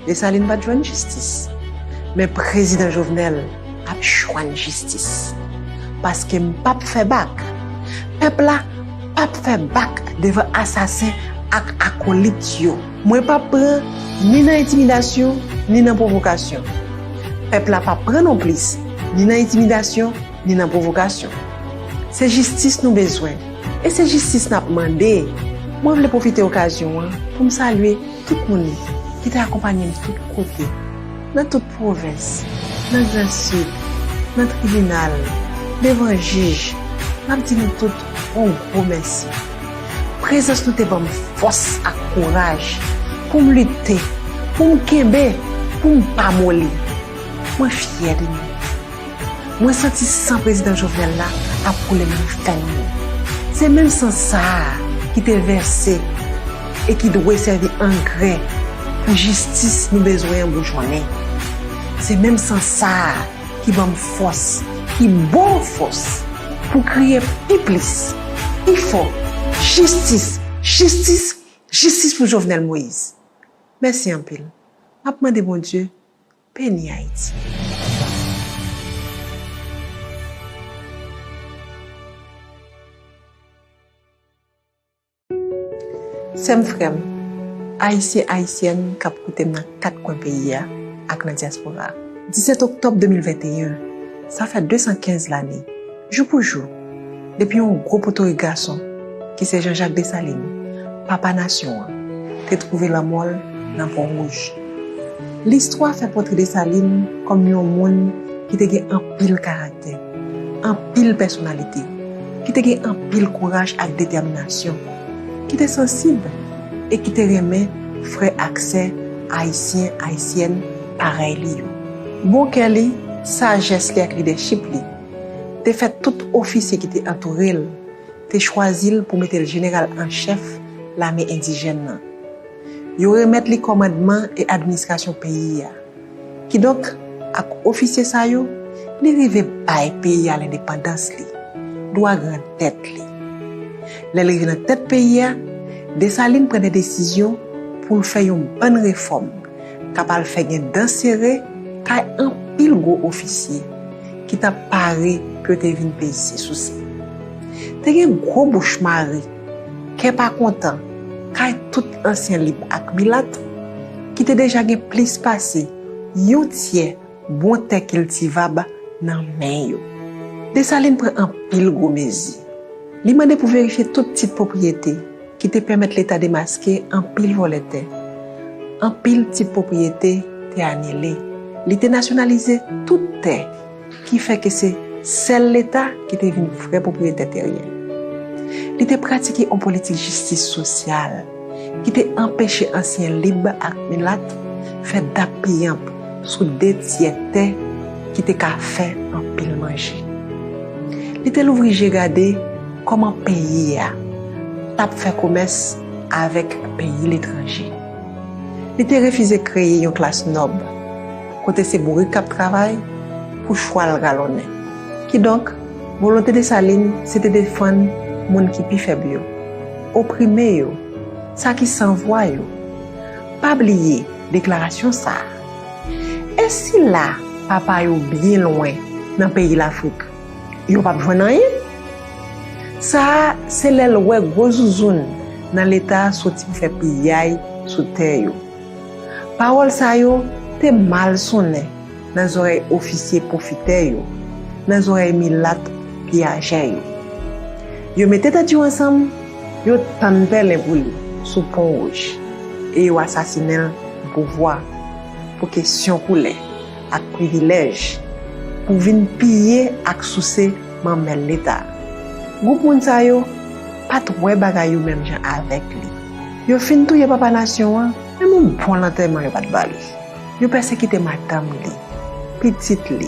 Desalin pa t jwenn jistis. Men Prezidan Jovenel ap jwenn jistis. Paske m p ap fè bak. Pèp la p ap fè bak devan asasen ak akolit yo. Mwen p ap pran ni nan entimidasyon, ni nan pwovokasyon. Pèp la p ap pran nonplis, ni nan entimidasyon, ni nan pwovokasyon. Se jistis nou bezwen, e se jistis n ap mande. Mwen vle pwofite okazyon an pou m salye tout moun ki te akonpanye m tout kote, nan tout pwovens, nan Gran Sid, nan tribinal, devan jij. M ap di nou tout yon gwo mèsi. Prezans nou te ban m fòs ak kouraj pou m lite, pou m kenbe, pou m pa moli. Mwen fyè de nou. Mwen santi san Prezidan Jovenel la ap koule nan venn nou. Se menm san sa a ki te vèse e ki dwe sèvi angrè pou jistis nou bezwen an boujonnen. Se menm san sa a ki ban m fòs, ki ba w fòs pou kriye pi plis, pi fò, jistis, jistis, jistis pou Jovenel Moïse. Mèsi anpil. M ap mande Bondye beni Ayiti. Sè m, frè m, Ayisyen, Ayisyèn k ap koute m nan kat kwen peyi a ak nan dyaspora a. Disèt oktòb de mil venteyen, sa fè de san kenz lane, jou pou jou, depi yon gwo potorik gason, ki se Jean Jacques Dessalines, papa nasyon an, te twouve lanmò l nan Pon Wouj. Listwa fè pòtre Desalin kòm yon moun ki te gen anpil karaktè, anpil pèsonalite, ki te gen anpil kouraj ak detèminasyon, ki te sansib e ki te renmen frè ak sè ayisyen, ayisyèn, parèy li yo. Bon kè li, sajès li ak lidèchip li te fè tout ofisye ki te antoure l te chwazi l pou mete l jeneral an chèf lame endijèn nan. Yo remèt li kòmandman e administrasyon peyi a. Kidonk, ak ofisye sa yo, li rive bay peyi a lendepandans li, dwa grandèt li. Lè l rive nan tèt peyi a, Desalin pran de desizyon pou l fè yon bann refòm k ap al fè gen dan sere kay anpil gwo ofisye ki t ap pare pou yo te vin peye souse. Te gen gwo bouch mare, kè pa kontan, kay tout ansyen lib ak milat ki te deja gen plis pase yon tyè bon tè kiltivab nan men yo. Desalin pran anpil gwo mezi. Li mande pou verifye tout tit pwopriyete ki te pèmèt Leta demaske anpil vòlè tè. Anpil tit pwopriyete te anile. Li te nasyonalize tout tè, ki fè ke se sèl Leta ki te vin vrè pwopriyetè teryen. Li te pratike yon politik jistis sosyal ki te anpeche ansyen lib ak milat fè dappiyanp sou de tyè tè ki te ka fè anpil manje. Li te louvri je gade kòman peyi a t ap fè komès avèk peyi letranje. Li te refize kreye yon klas nòb, kote se bourik k ap travay pou chwal galonnen. Kidonk, volonte Desalin se te defann moun ki pi fèb yo, oprime yo, sa ki san vwa yo. Pa bliye deklarasyon sa a. E sila papa yo byen lwen nan peyi Lafrik, yo p ap jwenn anyen? Sa a, se lè l wè gwo zouzoun nan Leta soti pou fè piyay sou tè yo. Pawòl sa yo te mal sonnen nan zòrèy ofisye pwofitè yo, nan zòrèy milat piyajè yo. Yo mete tèt yo ansanm, yo tann pèlen pou li sou Pon Wouj, e yo asasinen l pou pouvwa, pou kesyon koulè ak privilèj, pou vin piye ak souse manmèl Leta. Gwoup moun sa yo pa t wè bagay yo menm jan avèk li. Yo fin touye papa nasyon an, menm yon bon lantèman yo pa t ba li. Yo pèsekite madanm li, pitit li,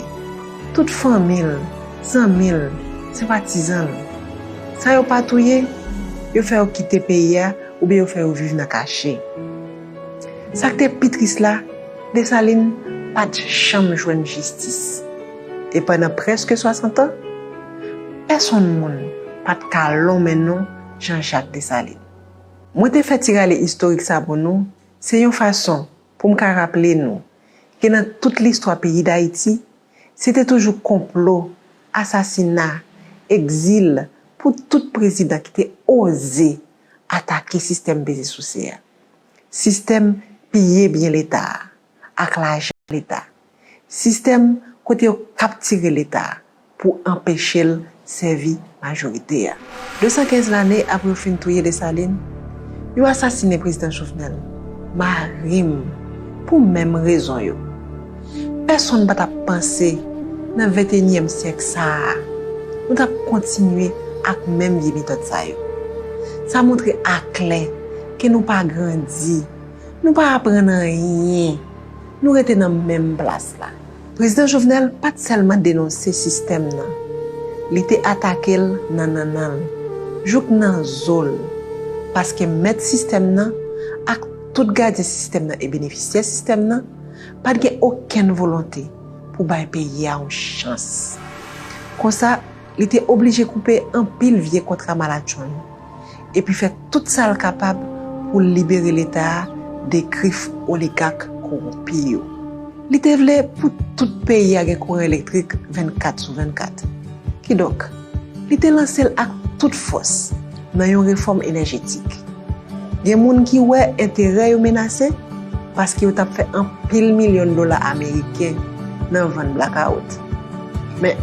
tout fanmi l, zanmi l, senpatizan l. Sa yo pa touye, yo fè yo kite peyi a oubyen yo fè yo viv nan kache. Sa k te pi tris la, Desalin pa t janm jwenn jistis. E pandan prèske swasant an, pèsonn moun pa t ka lonmen non Jean Jacques Dessalines. Mwen te fè ti rale istorik sa pou nou, se yon fason pou m ka raple nou ke nan tout listwa peyi Dayiti, se te toujou konplo, asasina, egzil pou tout prezidan ki te oze atake sistèm peze souse a, sistèm piye byen Leta a ak lajan Leta, sistèm kote yo kaptire Leta a pou anpeche l sèvi majorite a. Desankenz lane apre yo fin touye Desalin, yo asasinen Prezidan Jovenel, mari m, pou menm rezon yo. Pèsonn pa t ap panse, nan venteyinyèm syèk sa a, nou t ap kontinye ak menm vye metòd sa yo. Sa montre aklè ke nou pa grandi, nou pa aprann anyen, nou rete nan menm plas la. Prezidan Jovenel pa t sèlman denonse sistèm nan, li te atake l nan nannan l, jouk nan zo l, paske mèt sistèm nan ak tout gadyen sistèm nan e benefisyè sistèm nan pa t gen okenn volonte pou bay peyi a yon chans. Konsa, li te oblije koupe anpil vye kontra malatchonn, epi fè tout sa l kapab pou l libere Leta a de grif oligak kowonpi yo. Li te vle pou tout peyi a gen kouran elektrik vennkat sou vennkat. Kidonk, li te lanse l ak tout fòs nan yon refòm enèjetik. Gen moun ki wè enterè yo menase paske yo t ap fè anpil milyon dola ameriken nan vann blakawout. Men,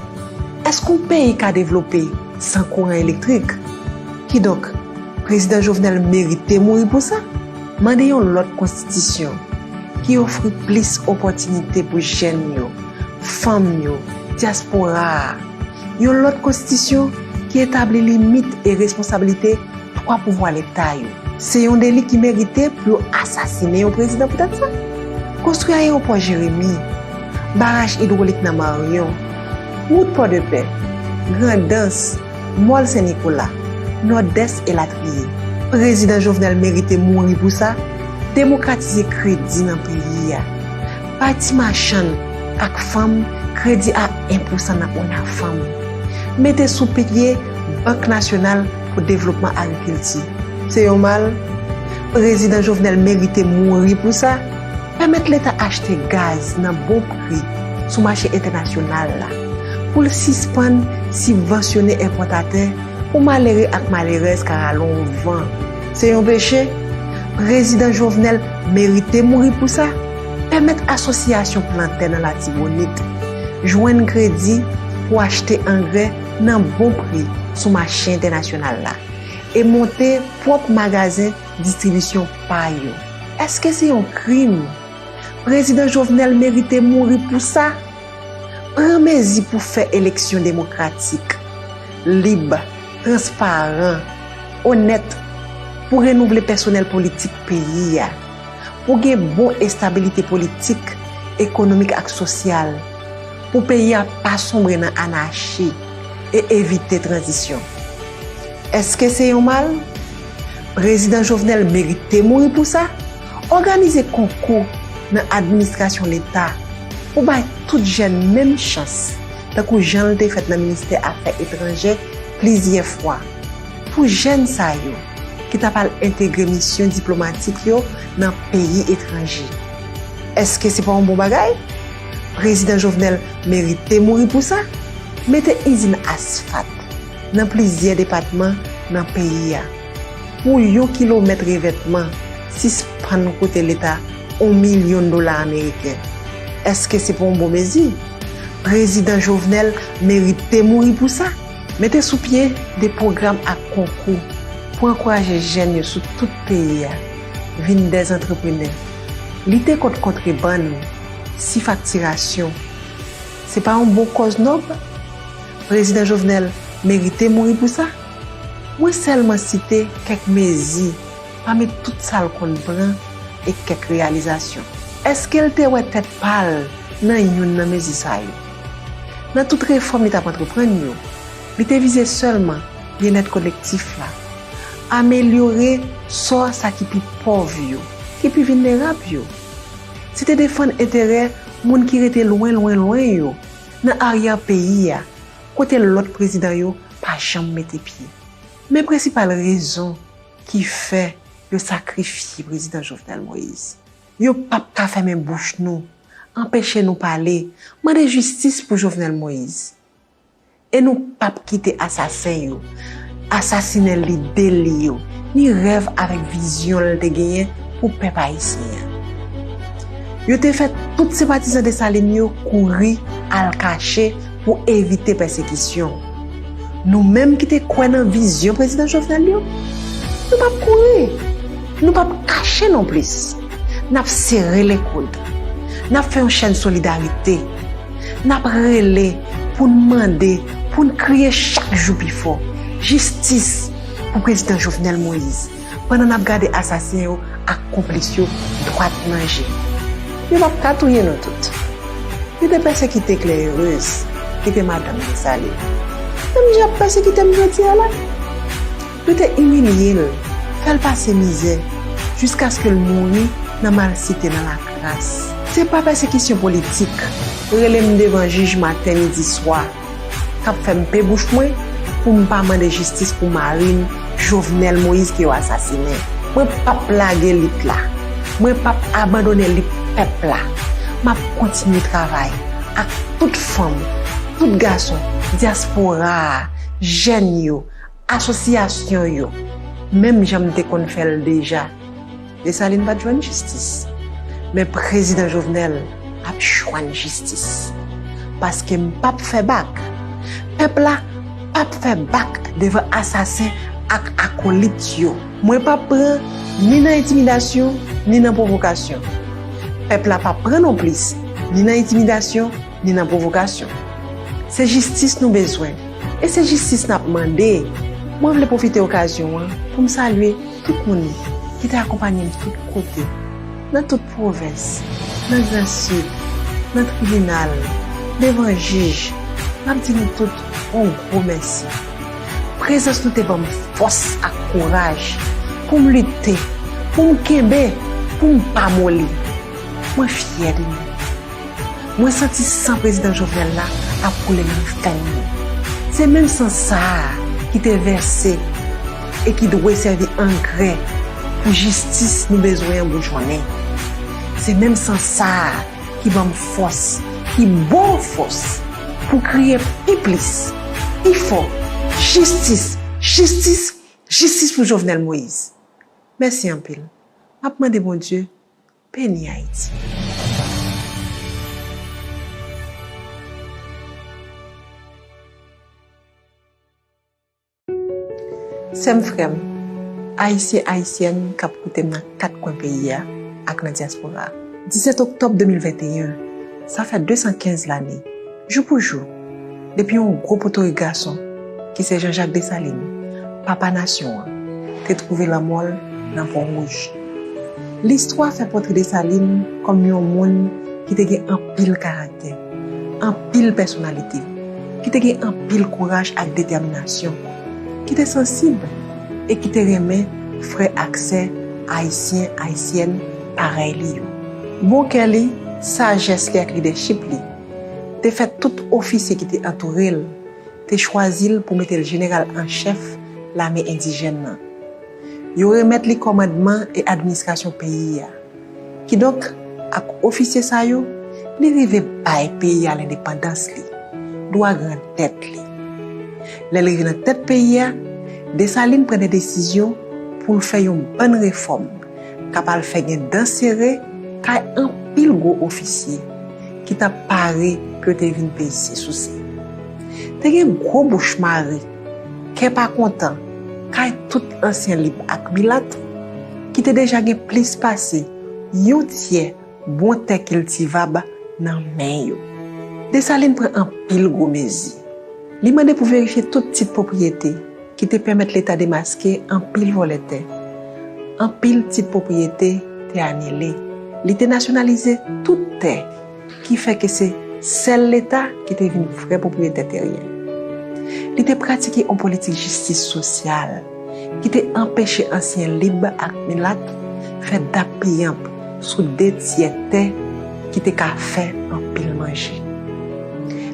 èske yon peyi ka devlope san kouran elektrik? Kidonk, Prezidan Jovenel merite mouri pou sa. Mande yon lòt konstitisyon ki ofri plis opòtinite pou jèn yo, fanm yo, dyaspora a. Yon lòt konstitisyon ki etabli limit e responsablite twa pouvwa Leta yo. Se yon deli ki merite pou yo asasinen yon prezidan poutèt sa. Konstwi ayewopò Jeremi, baraj idwolik nan Maryon, wout Pòdepè, Grandans, Mòl Sen Nikola, Nòdès elatriye. Prezidan Jovenel merite mouri pou sa, demokratize kredi nan peyi a. Bay ti machann ak fanm kredi a en pousan nan ONAFAM. Mete sou pye Bank Nasyonal pou Devlopman Agrikilti. Se yon mal? Prezidan Jovenel merite mouri pou sa. Pèmèt Leta achte gaz nan bon pri sou mache entènasyonal la, pou l sispann sibvansyone enpòtatè pou malere ak malerèz ka rale yon van. Se yon peche? Prezidan Jovenel merite mouri pou sa. Pèmèt asosyasyon plantè nan Latibonit jwenn kredi pou achte angrè nan bon pri sou mache entènasyonal la e monte pwòp magazen distribisyon pa yo. Èske se yon krim? Prezidan Jovenel merite mouri pou sa. Pran mezi pou fè eleksyon demokratik, lib, transparan, onèt, pou renouvle pèsonèl politik peyi a, pou gen bon estabilite politik, ekonomik ak sosyal, pou peyi a pa sonbre nan anachi e evite tranzisyon. Èske se yon mal? Prezidan Jovenel merite mouri pou sa. Òganize konkou nan administrasyon Leta pou bay tout jèn menm chans, tankou jan l te fèt nan Ministè Afè Etranjè plizyè fwa. Pou jèn sa yo ki t ap al entegre misyon diplomatik yo nan peyi etranje. Èske se pa yon bon bagay? Prezidan Jovenel merite mouri pou sa. Mete izin asfat nan plizyè depatman nan peyi a. Pou yon kilomèt revètman, sispann koute Leta yon milyon dola ameriken. Èske se pa yon bon mezi? Prezidan Jovenel merite mouri pou sa. Mete sou pye de pwogram ak konkou pou ankouraje jèn yo sou tout peyi a vin dè antreprenè. Lite kont kontrebann, sifaktirasyon. Se pa yon bon kòz nòb? Prezidan Jovenel merite mouri pou sa. Mwen sèlman site kèk mezi pami tout sa l konn pran e kèk reyalizasyon. Èske l te wè tèt pa l nan youn nan mezi sa yo? Nan tout refòm li t ap antreprann yo, li te vize sèlman byennèt kolektif la, amelyore sò sa ki pi pòv yo, ki pi vilnerab yo. Se te defann enterè moun ki rete lwen, lwen, lwen yo, nan aryè peyi a, kote lòt prezidan yo pa janm mete pye. Men prensipal rezon ki fè yo sakrifye Prezidan Jovenel Moïse. Yo p ap ka fèmen bouch nou, anpeche nou pale, mande jistis pou Jovenel Moïse. E nou p ap kite asasen yo asasinen lide li yo, ni rèv avèk vizyon l te genyen pou pèp ayisyen an. Yo te fè tout senpatizan Desalin yo kouri al kache pou evite pèsekisyon. Nou menm ki te kwè nan vizyon Prezidan Jovenel yo, nou p ap kouri, nou p ap kache nonplis. N ap sere lekoud. N ap fè yon chèn solidarite. N ap rele pou n mande, pou n kriye chak jou pi fò, jistis pou Prezidan Jovenel Moïse, pandan n ap gade asasen yo ak konplis yo dwat nan je. Yo p ap ka touye nou tout. Yo te pèsekite klèrèz ki te madanm Desalin. Menm jan y ap pèsekite m jodi a la. Yo te imilye l, fè l pase mizè, jiskaske l mouri nan malsite, nan lakras. Se pa pèsekisyon politik, rele m devan jij maten, midi, swa, k ap fè m pe bouch mwen pou m pa mande jistis pou mari m, Jovenel Moïse, ke yo asasinen. Mwen p ap lage lit la. Mwen p ap abandone lit pèp la. M ap kontinye travay ak tout fanm, tout gason, dyaspora a, jèn yo, asosyasyon yo, menm jan m te konn fè l deja. Desalin pa t jwenn jistis. Men Prezidan Jovenel ap jwenn jistis. Paske m p ap fè bak. Pèp la p ap fè bak devan asasen ak akolit yo. Mwen p ap pran ni nan entimidasyon, ni nan pwovokasyon. Pèp la p ap pran nonplis, ni nan entimidasyon, ni nan pwovokasyon. Se jistis nou bezwen, e se jistis n ap mande. Mwen vle pwofite okazyon an pou m salye tout moun ki te akonpanye m tout kote, nan tout pwovens, Nan Gran Sid, nan tribinal, devan jij, m ap di nou tout yon gwo mèsi. Prezans nou te ban m fòs ak kouraj pou m lite, pou m kenbe, pou m pa moli. Mwen fyè de nou. Mwen santi san prezidan Jovenel la ap koule nan venn mwen. Se menm san sa a ki te vèse e ki dwe sèvi angrè pou jistis nou bezwen an boujonnen. Se menm san sa a ki ban m fòs, ki ba w fòs pou kriye pi plis, pi fò, jistis, jistis, jistis pou Jovenel Moïse. Mèsi anpil. M ap mande Bondye beni Ayiti. Sè m, frè m, Ayisyen, Ayisyèn k ap koute m nan kat kwen peyi a ak nan dyaspora a. Disèt oktòb de mil venteyen, sa fè de san kenz lane, jou pou jou, depi yon gwo potorik gason, ki se Jean Jacques Dessalines, papa nasyon an, te twouve lanmò l nan Pon Wouj. Listwa fè pòtre Desalin kòm yon moun ki te gen anpil karaktè, anpil pèsonalite, ki te gen anpil kouraj ak detèminasyon, ki te sansib e ki te renmen frè ak sè ayisyen, ayisyèn parèy li yo. Bon kè li, sajès li ak lidèchip li te fè tout ofisye ki te antoure l te chwazi l pou mete l jeneral an chèf lame endijèn nan. Yo remèt li kòmandman e administrasyon peyi a. Kidonk, ak ofisye sa yo, li rive bay peyi a lendepandans li, dwa grandèt li. Lè l rive nan tèt peyi a, Desalin pran de desizyon pou l fè yon bann refòm k ap al fè gen dan sere kay anpil gwo ofisye ki t ap pare pou yo te vin peye souse. Te gen gwo bouch mare, kè pa kontan, kay tout ansyen lib ak milat, ki te deja gen plis pase yon tyè bon tè kiltivab nan men yo. Desalin pran anpil gwo mezi. Li mande pou verifye tout tit pwopriyete, ki te pèmèt Leta demaske anpil vòlè tè. Anpil tit pwopriyete te anile. Li te nasyonalize tout tè, ki fè ke se sèl Leta ki te vin vrè pwopriyetè teryen. Li te pratike yon politik jistis sosyal ki te anpeche ansyen lib ak milat fè dappiyanp sou de tyè tè ki te ka fè anpil manje.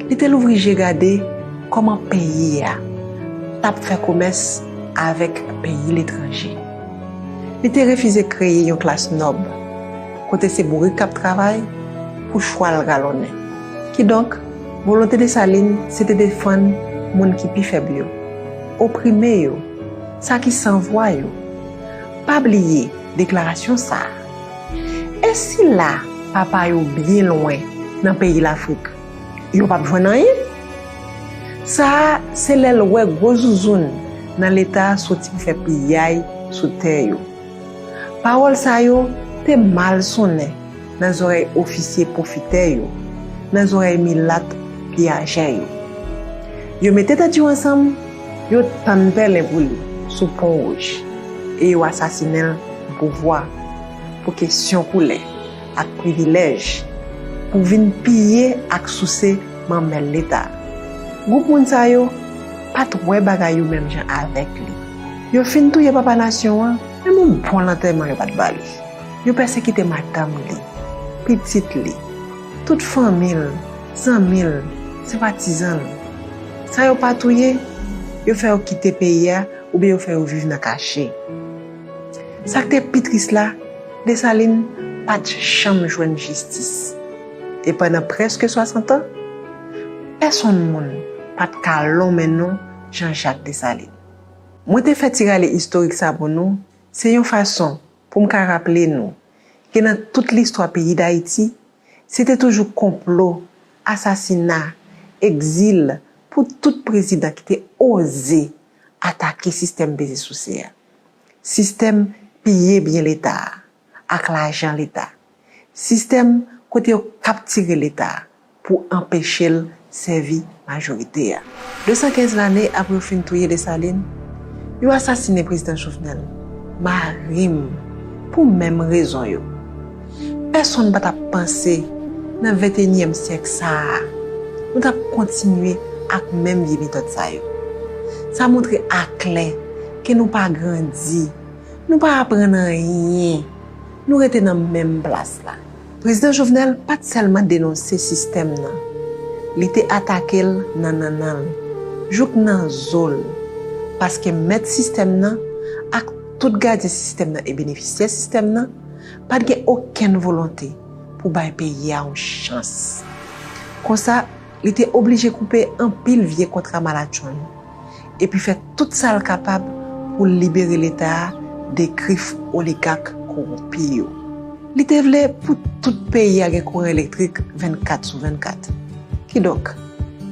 Li te louvri je gade kòman peyi a t ap fè komès avèk peyi letranje. Li te refize kreye yon klas nòb, kote se bourik k ap travay pou chwal galonnen. Kidonk, volonte Desalin se te defann moun ki pi fèb yo, oprime yo, sa ki san vwa yo. Pa bliye deklarasyon sa a. E sila papa yo byen lwen nan peyi Lafrik, yo p ap jwenn anyen? Sa a, se lè l wè gwo zouzoun nan Leta soti pou fè piyay sou tè yo. Pawòl sa yo te mal sonnen nan zòrèy ofisye pwofitè yo, nan zòrèy milat piyajè yo. Yo mete tèt yo ansanm, yo tann pèlen pou li sou Pon Wouj, e yo asasinen l pou pouvwa, pou kesyon koulè ak privilèj, pou vin piye ak souse manmèl Leta. Gwoup moun sa yo pa t wè bagay yo menm jan avèk li. Yo fin touye papa nasyon an, menm yon bon lantèman yo pa t ba li. Yo pèsekite madanm li, pitit li, tout fanmi l, zanmi l, senpatizan l. Sa yo pa touye, yo fè yo kite peyi a oubyen yo fè yo viv nan kache. Sa k te pi tris la, Desalin pa t janm jwenn jistis. E pandan prèske swasant an, pèsonn moun pa t ka lonmen non Jean Jacques Desalin. Mwen te fè ti rale istorik sa pou nou, se yon fason pou m ka raple nou ke nan tout listwa peyi Dayiti, se te toujou konplo, asasina, egzil pou tout prezidan ki te oze atake sistèm peze souse a. Sistèm piye byen Leta a ak lajan Leta. Sistèm kote yo kaptire Leta a pou anpeche l sèvi majorite a. De san kenz lane apre yo fin touye Desalin, yo asasinen prezidan Jovenel, mari m, pou menm rezon yo. Pèsonn pa t ap panse, nan venteyinyèm syèk sa a, nou t ap kontinye ak menm vye metòd sa yo. Sa montre aklè ke nou pa grandi, nou pa aprann anyen, nou rete nan menm plas la. Prezidan Jovenel pa t sèlman denonse sistèm nan, li te atake l nan nannan l, jouk nan zo l, paske mèt sistèm nan ak tout gadyen sistèm nan e benefisyè sistèm nan pa t gen okenn volonte pou bay peyi a yon chans. Konsa, li te oblije koupe anpil vye kontra malatchonn, epi fè tout sa l kapab pou l libere Leta a de grif oligak kowonpi yo. Li te vle pou tout peyi a gen kouran elektrik vennkat sou vennkat. Kidonk,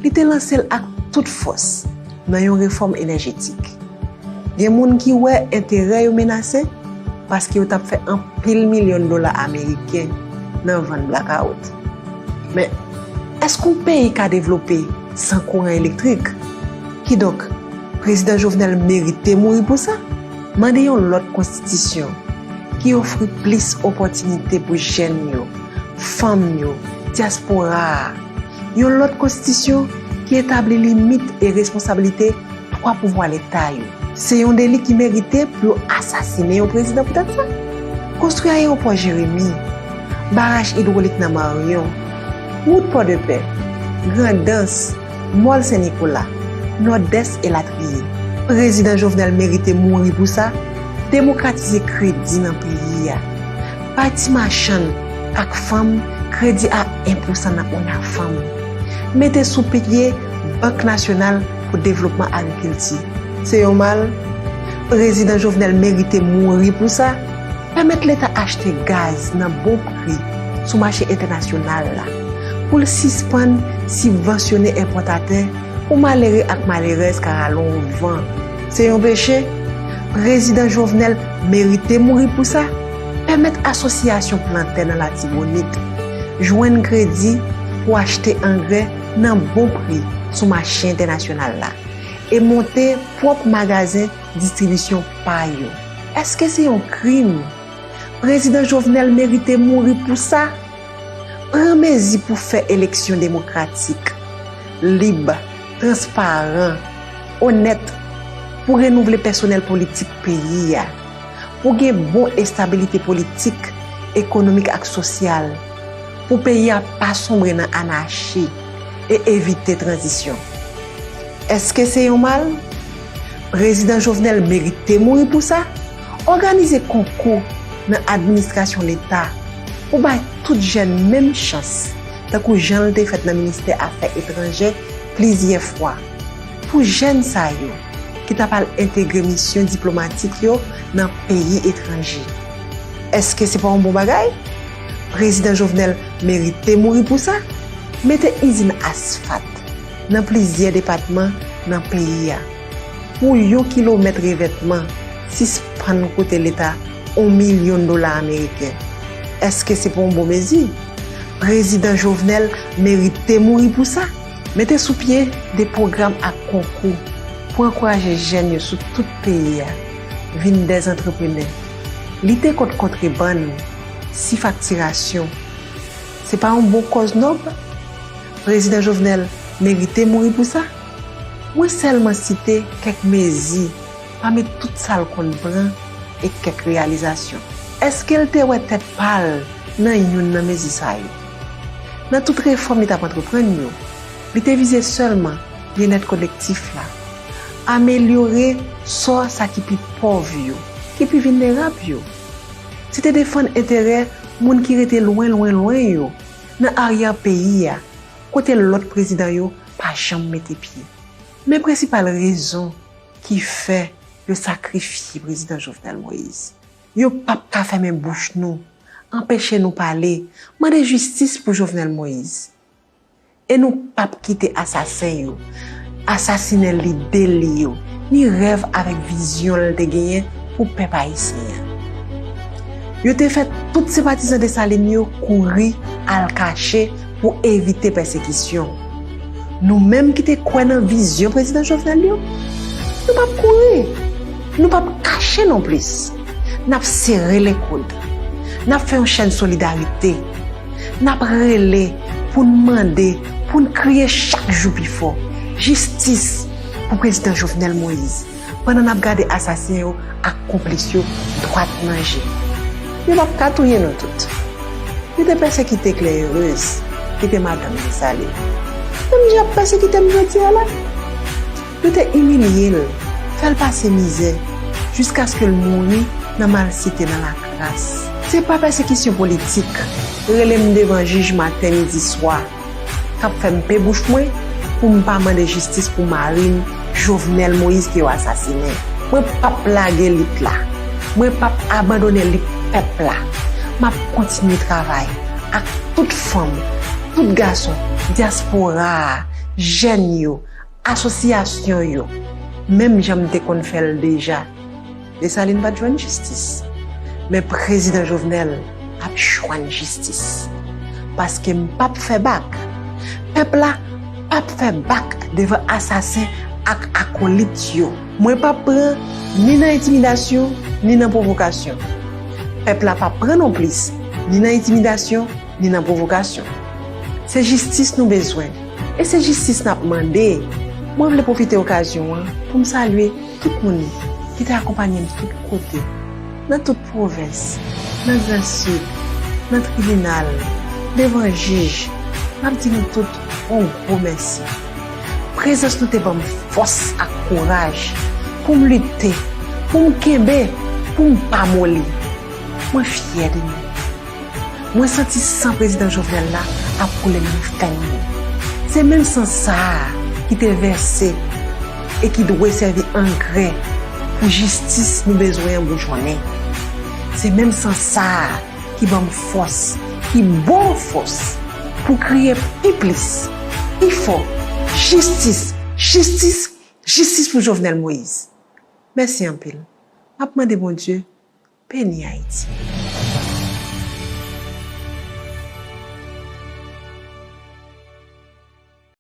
li te lanse l ak tout fòs nan yon refòm enèjetik. Gen moun ki wè enterè yo menase paske yo t ap fè anpil milyon dola ameriken nan vann blakawout. Men, èske yon peyi ka devlope san kouran elektrik? Kidonk, Prezidan Jovenel merite mouri pou sa. Mande yon lòt konstitisyon ki ofri plis opòtinite pou jèn yo, fanm yo, dyaspora a. Yon lòt konstitisyon ki etabli limit e responsablite twa pouvwa Leta yo. Se yon deli ki merite pou yo asasinen yon prezidan poutèt sa. Konstwi ayewopò Jeremi, baraj idwolik nan Maryon, wout Pòdepè, Grandans, Mòl Sen Nikola, Nòdès elatriye. Prezidan Jovenel merite mouri pou sa. Demokratize kredi nan peyi a. Bay ti machann ak fanm kredi a en pousan nan ONAFAM. Mete sou pye Bank Nasyonal pou Devlopman Agrikilti. Se yon mal? Prezidan Jovenel merite mouri pou sa. Pèmèt Leta achte gaz nan bon pri sou mache entènasyonal la, pou l sispann sibvansyone enpòtatè pou malere ak malerèz ka rale yon van. Se yon peche? Prezidan Jovenel merite mouri pou sa. Pèmèt asosyasyon plantè nan Latibonit jwenn kredi pou achte angrè nan bon pri sou mache entènasyonal la e monte pwòp magazen distribisyon pa yo. Èske se yon krim? Prezidan Jovenel merite mouri pou sa. Pran mezi pou fè eleksyon demokratik, lib, transparan, onèt, pou renouvle pèsonèl politik peyi a, pou gen bon estabilite politik, ekonomik ak sosyal, pou peyi a pa sonbre nan anachi e evite tranzisyon. Èske se yon mal? Prezidan Jovenel merite mouri pou sa. Òganize konkou nan administrasyon Leta pou bay tout jèn menm chans, tankou jan l te fèt nan ministè afè etranjè plizyè fwa. Pou jèn sa yo ki t ap al entegre misyon diplomatik yo nan peyi etranje. Èske se pa yon bon bagay? Prezidan Jovenel merite mouri pou sa. Mete izin asfat nan plizyè depatman nan peyi a. Pou yon kilomèt revètman, sispann koute Leta yon milyon dola ameriken. Èske se pa yon bon mezi? Prezidan Jovenel merite mouri pou sa. Mete sou pye de pwogram ak konkou pou ankouraje jèn yo sou tout peyi a vin dè antreprenè. Lite kont kontrebann, sifaktirasyon. Se pa yon bon kòz nòb? Prezidan Jovenel merite mouri pou sa. Mwen sèlman site kèk mezi pami tout sa l konn pran e kèk reyalizasyon. Èske l te wè tèt pa l nan youn nan mezi sa yo? Nan tout refòm li t ap antreprann yo, li te vize sèlman byennèt kolektif la, amelyore sò sa ki pi pòv yo, ki pi vilnerab yo. Se te defann enterè moun ki rete lwen, lwen, lwen yo, nan aryè peyi a, kote lòt prezidan yo pa janm mete pye. Men prensipal rezon ki fè yo sakrifye Prezidan Jovenel Moïse. Yo p ap ka fèmen bouch nou, anpeche nou pale, mande jistis pou Jovenel Moïse. E nou p ap kite asasen yo asasinen lide li yo, ni rèv avèk vizyon l te genyen pou pèp ayisyen an. Yo te fè tout senpatizan Desalin yo kouri al kache pou evite pèsekisyon. Nou menm ki te kwè nan vizyon Prezidan Jovenel yo, nou p ap kouri, nou p ap kache nonplis. N ap sere lekoud. N ap fè yon chèn solidarite. N ap rele pou n mande, pou n kriye chak jou pi fò. Jistis pou prezidan Jovenel Moïse. Pandan n ap gade asasen yo ak konplis yo dwat nan je. Yo p ap ka touye nou tout. Yo te pèsekite Claire Heureuse, ki te madanm Desalin. Menm jan y ap pèsekite m jodi a la. Yo te imilye l, fè l pase mizè, jiskaske l mouri nan malsite, nan lakras. Se pa pèsekisyon politik, rele m devan jij maten, midi, swa, k ap fè m pe bouch mwen pou m pa mande jistis pou mari m, Jovenel Moïse, ke yo asasinen. Mwen p ap lage lit la. Mwen p ap abandone lit pèp la. M ap kontinye travay ak tout fanm, tout gason, dyaspora a, jèn yo, asosyasyon yo, menm jan m te konn fè l deja. Desalin pa t jwenn jistis. Men prezidan Jovenel ap jwenn jistis. Paske m p ap fè bak. Pèp la p ap fè bak devan asasen ak akolit yo. Mwen p ap pran ni nan entimidasyon, ni nan pwovokasyon. Pèp la p ap pran nonplis, ni nan entimidasyon, ni nan pwovokasyon. Se jistis nou bezwen. E se jistis n ap mande. Mwen vle pwofite okazyon an pou m salye tout moun ki te akonpanye m tout kote, nan tout pwovens, nan Gran Sid, nan tribinal, devan jij. M ap di nou tout yon gwo mèsi. Prezans nou te ban m fòs ak kouraj pou m lite, pou m kenbe, pou m pa moli. Mwen fyè de nou. Mwen santi san prezidan Jovenel la ap koule nan venn mwen. Se menm san sa a ki te vèse e ki dwe sèvi angrè pou jistis nou bezwen an boujonnen. Se menm san sa a ki ban m fòs, ki ba w fòs pou kriye pi plis, pi fò, jistis, jistis, jistis pou Jovenel Moïse. Mèsi anpil. M ap mande Bondye beni Ayiti.